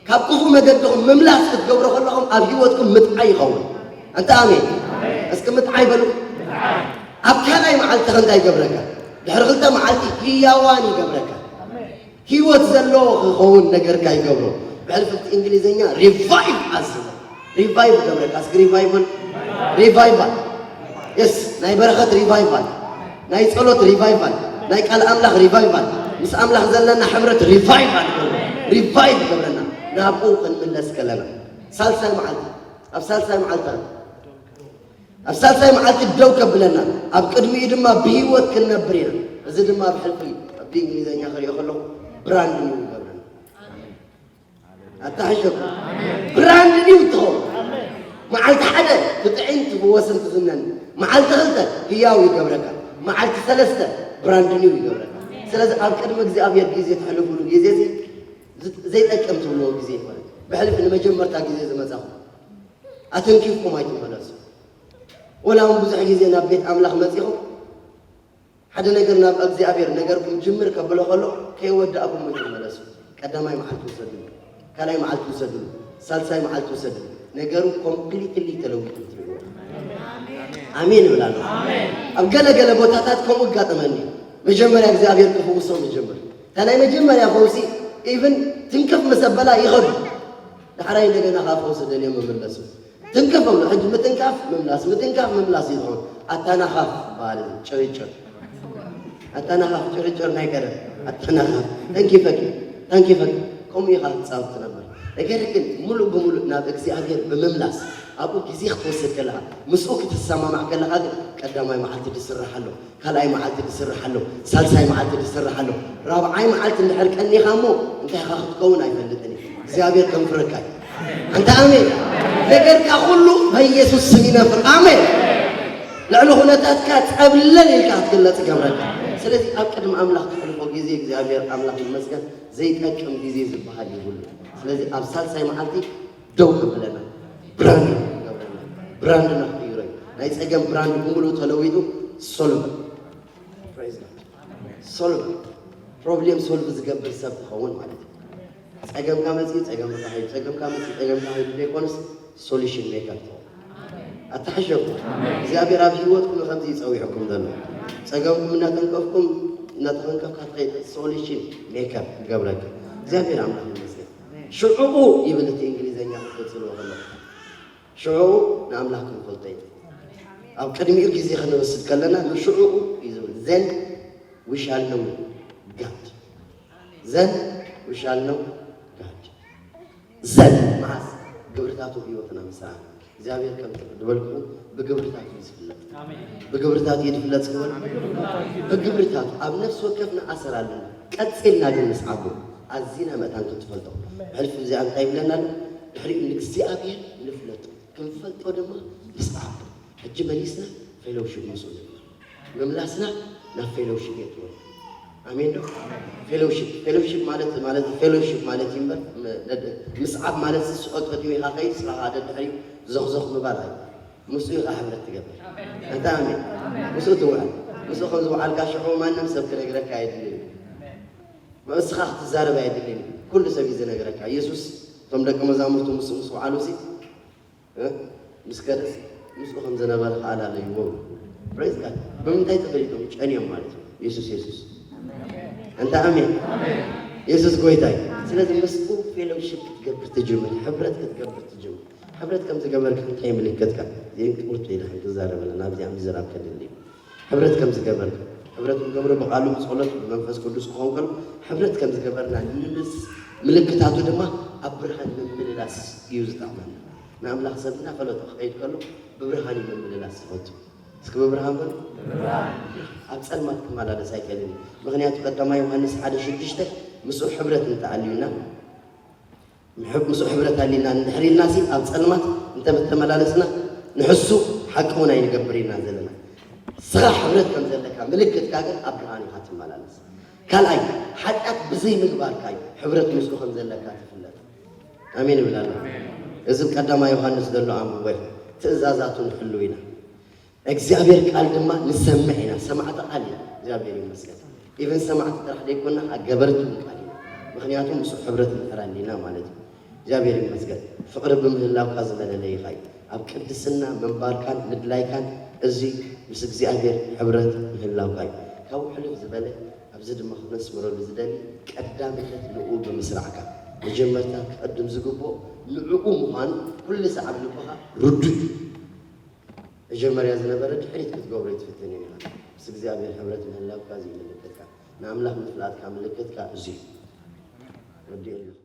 ካብ ክፉእ መገድኹም ምምላስ ክትገብሩ ከለኹም ኣብ ህይወትኩም ምጥዓይ ይኸውን። ኣንታ ኣሜን። እስኪ ምጥዓይ በሉ። ኣብ ካልኣይ መዓልቲ ከ እንታይ ይገብረካ? ድሕሪ ክልተ መዓልቲ ህያዋን ይገብረካ። ህይወት ዘለዎ ክኸውን ነገርካ ይገብሮ። ብሕልፍቲ እንግሊዝኛ ሪቫይቭ ኣዝ ሪቫይቭ ገብረካ እስኪ ሪቫይቭል ሪቫይቫል የስ ናይ በረኸት ሪቫይቫል ናይ ጸሎት ሪቫይቫል ናይ ቃል ኣምላኽ ሪቫይቫል ምስ ኣምላኽ ዘለና ሕብረት ሪቫይቫል ገብረ ሪቫይቭ ገብረና ናብኡ ክንምለስ ከለና ሳልሳይ መዓልቲ ኣብ ሳልሳይ መዓልቲ ኣብ ሳልሳይ መዓልቲ ደው ከብለና፣ ኣብ ቅድሚኡ ድማ ብህይወት ክንነብር ኢና። እዚ ድማ ብሕልፊ ብእንግሊዝኛ ክሪኦ ከለኹ ብራንድ ኒው ይገብረና። ኣታሕሸኩ ብራንድ ኒው ትኸውን። መዓልቲ ሓደ ትጥዒን ትፍወስን ትዝነን፣ መዓልቲ ክልተ ህያው ይገብረካ፣ መዓልቲ ሰለስተ ብራንድ ኒው ይገብረካ። ስለዚ ኣብ ቅድሚ እግዚኣብሔር ግዜ ትሕልፉሉ ግዜ እዚ ዘይጠቅም ትብልዎ ግዜ ይኮነ። ብሕልፊ ንመጀመርታ ግዜ ዝመጻኹም ኣተንኪፍኩም ኣይትመለሱ። ወላ እውን ብዙሕ ግዜ ናብ ቤት ኣምላኽ መጺኹም ሓደ ነገር ናብ እግዚኣብሔር ነገርኩም ጅምር ከብሎ ከሎ ከይወዳእኩም ኣይትመለሱ። ቀዳማይ መዓልቲ ውሰድሉ፣ ካልኣይ መዓልቲ ውሰድሉ፣ ሳልሳይ መዓልቲ ውሰድሉ። ነገሩ ኮምፕሊትሊ ተለዊጡ ትርእይዎ። ኣሜን ይብል ኣሎ። ኣብ ገለ ገለ ቦታታት ከምኡ ኣጋጠመኒ። መጀመርያ እግዚኣብሔር ክፍውሶም ይጀምር። እታ ናይ መጀመርያ ፈውሲ ኢቭን ትንክፍ ምስ ኣበላ ይኸዱ። ዳሕራይ እንደገና ካብ ፈውሲ ደልዮም ይምለሱ። ትንክፍ እብሉ። ሕጂ ምትንካፍ ምምላስ፣ ምትንካፍ ምምላስ እዩ ዝኸውን። ኣታናኻፍ በሃል እዚ ጭርጭር። ኣታናኻፍ ጭርጭር ናይ ቀደም። ኣታናኻፍ። ተንኪፈኪ፣ ተንኪፈኪ። ከምኡ ኢኻ ትጻወት ትነብር። ነገር ግን ሙሉእ ብሙሉእ ናብ እግዚኣብሔር ብምምላስ ኣብኡ ግዜ ክትወስድ ከለኻ፣ ምስኡ ክትሰማማዕ ከለኻ ግን ቀዳማይ መዓልቲ ዝስራሕ ኣሎ፣ ካልኣይ መዓልቲ ዝስራሕ ኣሎ፣ ሳልሳይ መዓልቲ ዝስራሕ ኣሎ። ራብዓይ መዓልቲ እንድሕር ቀኒኻ እሞ እንታይ ኢኻ ክትከውን ኣይፈልጥን እዩ። እግዚኣብሔር ከንፍረካ እዩ። ኣንታ ኣሜን። ነገርካ ኩሉ በኢየሱስ ስም ይነፍር። ኣሜን። ልዕሊ ኩነታትካ ጸብለል ኢልካ ክትግለጽ ይገብረካ። ስለዚ ኣብ ቅድሚ ኣምላኽ ተሕልፎ ግዜ እግዚኣብሔር ኣምላኽ ይመስገን ዘይጠቅም ግዜ ዝበሃል ይብሉ። ስለዚ ኣብ ሳልሳይ መዓልቲ ደው ከብለና ብራንድ ይገብረና። ብራንድና ክቅይሮ እዩ። ናይ ጸገም ብራንድ ብምሉእ ተለዊጡ ሶልቭ። Praise God። ሶልቭ። ፕሮብሌም ሶልቭ ዝገብር ሰብ ክኸውን ማለት እዩ። ጸገምካ መጺኡ ጸገምካ ኸይዱ፣ ጸገምካ መጺኡ ጸገምካ ኸይዱ ዘይኮነስ ሶሉሽን ሜከር ትኸውን። ኣተሓሸኩም። እግዚኣብሔር ኣብ ህይወትኩም ከምዚ ይጸዊዕኩም ዘሎ። ጸገምኩም እናተንከፍኩም፣ እናተኸንከፍካ ትኸይድ ሶሉሽን ሜከር ይገብረካ። እግዚኣብሔር ኣምላኽ ይመስገን። ሽዑኡ ይብል እቲ እንግሊዘኛ ክትጽልዎ ከለኹ። ሽዑኡ ንኣምላኽ ክንፈልጦ ኢና። ኣብ ቅድሚኡ ግዜ ክንወስድ ከለና ንሽዑኡ እዩ ዝብል። Then we shall know God። Then we shall know God። ዘን መዓስ ግብርታቱ ህይወትና ምስ ረኣና እግዚኣብሔር ከም ዝበልኩኹም ብግብርታቱ እዩ ዝፍለጥ። ብግብርታቱ እዩ ዝፍለጥ ዝበል ብግብርታቱ ኣብ ነፍሲ ወከፍና ኣሰር ኣለና። ቀጺልና ግን ምስዓቡ ኣዚና መእታን ክትፈልጦ ብሕልፊ እዚኣ እንታይ ይብለና ኣሎ? ድሕሪኡ ንእግዚኣብሔር ንፍለጦ ክንፈልጦ ድማ ምስዓቡ ሕጂ መሊስና ፌሎውሽፕ ምስኡ ንግበር። ምምላስና ናብ ፌሎውሺፕ የእትወና። ኣሜን ዶ? ፌሎውሺፕ ፌሎውሺፕ ማለት ማለት ፌሎውሺፕ ማለት እዩ እምበር ም- ደድ- ምስዓብ ማለት ስቆጥ ፈትዩ ኢኻ ከይድ ስራኻ ደድሕሪኡ ዞኽዞኽ ምባል ኣይ ምስኡ ኢኻ ሕብረት ትገብር። ኣንታ ኣሜን። ምስኡ ትውዕል። ምስኡ ከም ዝውዓልካ ሽዑ ማንም ሰብ ክነግረካ የድልን እዩ። ንስኻ ክትዛረብ ኣየድልን እዩ። ኩሉ ሰብ እዩ ዝነግረካ። ኢየሱስ እቶም ደቂ መዛሙርቱ ምስ ምስ ውዓሉ ሲ እ? ምስ ከደስ ምስኡ ከም ዝነበረ ከኣ ላለይዎ። ፕሬዝ ጋድ። ብምንታይ ተፈሊጦም? ጨንዮም ማለት እዩ። የሱስ የሱስ። እንተ ኣሜን። የሱስ ጎይታ እዩ። ስለዚ ምስኡ ፌሎውሺፕ ክትገብር ትጅምር፣ ሕብረት ክትገብር ትጅምር። ሕብረት ከም ዝገበርካ እንታይ ምልክትካ? እዚአን ክቡርቲ ኢለ ክንዛረበለን ኣብዚኣ ምዝራብ ከድሊ እዩ። ሕብረት ከም ዝገበርና ሕብረት ንገብሮ ብቃሉ ብጸሎት ብመንፈስ ቅዱስ ክኸውን ከሎ ሕብረት ከም ዝገበርና ንምልስ ምልክታቱ ድማ ኣብ ብርሃን ምምልላስ እዩ ዝጠቕመና። ንኣምላኽ ሰብ እናፈለጦ ክኸይድ ከሎ ብብርሃን እዩ ምምልላስ ዝፈቱ። እስኪ ብብርሃን በሉ። ኣብ ጸልማት ክመላለስ ኣይክእልን እዩ። ምኽንያቱ ቀዳማይ ዮሃንስ ሓደ ሽዱሽተ ምስኡ ሕብረት እንተኣልዩና ምስኡ ሕብረት ኣሊና እንድሕር ኢልና ሲ ኣብ ጸልማት እንተ ተመላለስና ንሕሱ ሓቂ እውን ኣይንገብር ኢና ዘለና። ንስኻ ሕብረት ከም ዘለካ ምልክትካ ግን ኣብ ብርሃን ኢኻ ትመላለስ። ካልኣይ ሓጢኣት ብዘይ ምግባርካ እዩ ሕብረት ምስኡ ከም ዘለካ ትፍለጥ። ኣሜን ይብል ኣሎ። እዚ ቀዳማይ ዮሃንስ ዘሎ ኣንብቦ ትእዛዛቱ ንሕልው ኢና። እግዚኣብሔር ቃል ድማ ንሰምዕ ኢና። ሰማዕቲ ቃል ኢና። እግዚኣብሔር ይመስገን። ኢቨን ሰማዕቲ ጥራሕ ዘይኮና ገበርቲ እውን ቃል ኢና። ምክንያቱ ምስኡ ሕብረት ንፈር ኣሊና ማለት እዩ። እግዚኣብሔር ይመስገን። ፍቅሪ ብምህላውካ ዝመለለይኻ እዩ። ኣብ ቅድስና ምንባርካን ምድላይካን እዚ ምስ እግዚኣብሔር ሕብረት ምህላውካ እዩ። ካብኡ ሕልፍ ዝበለ ኣብዚ ድማ ክነስምረሉ ዝደሊ ቀዳምነት ንኡ ብምስራዕካ መጀመርታ ክቐድም ዝግብኦ ንዕኡ ምዃኑ ኩሉ ሰዓብ ልብኻ ርዱእ እዩ። መጀመርያ ዝነበረ ድሕሪት ክትገብሮ ኣይትፍትን ኢኻ። ምስ እግዚኣብሔር ሕብረት ምህላውካ እዚ ይምልከትካ። ንኣምላኽ ምፍላጥካ ምልክትካ እዚ እዩ። ወዲእ ኣለኹ።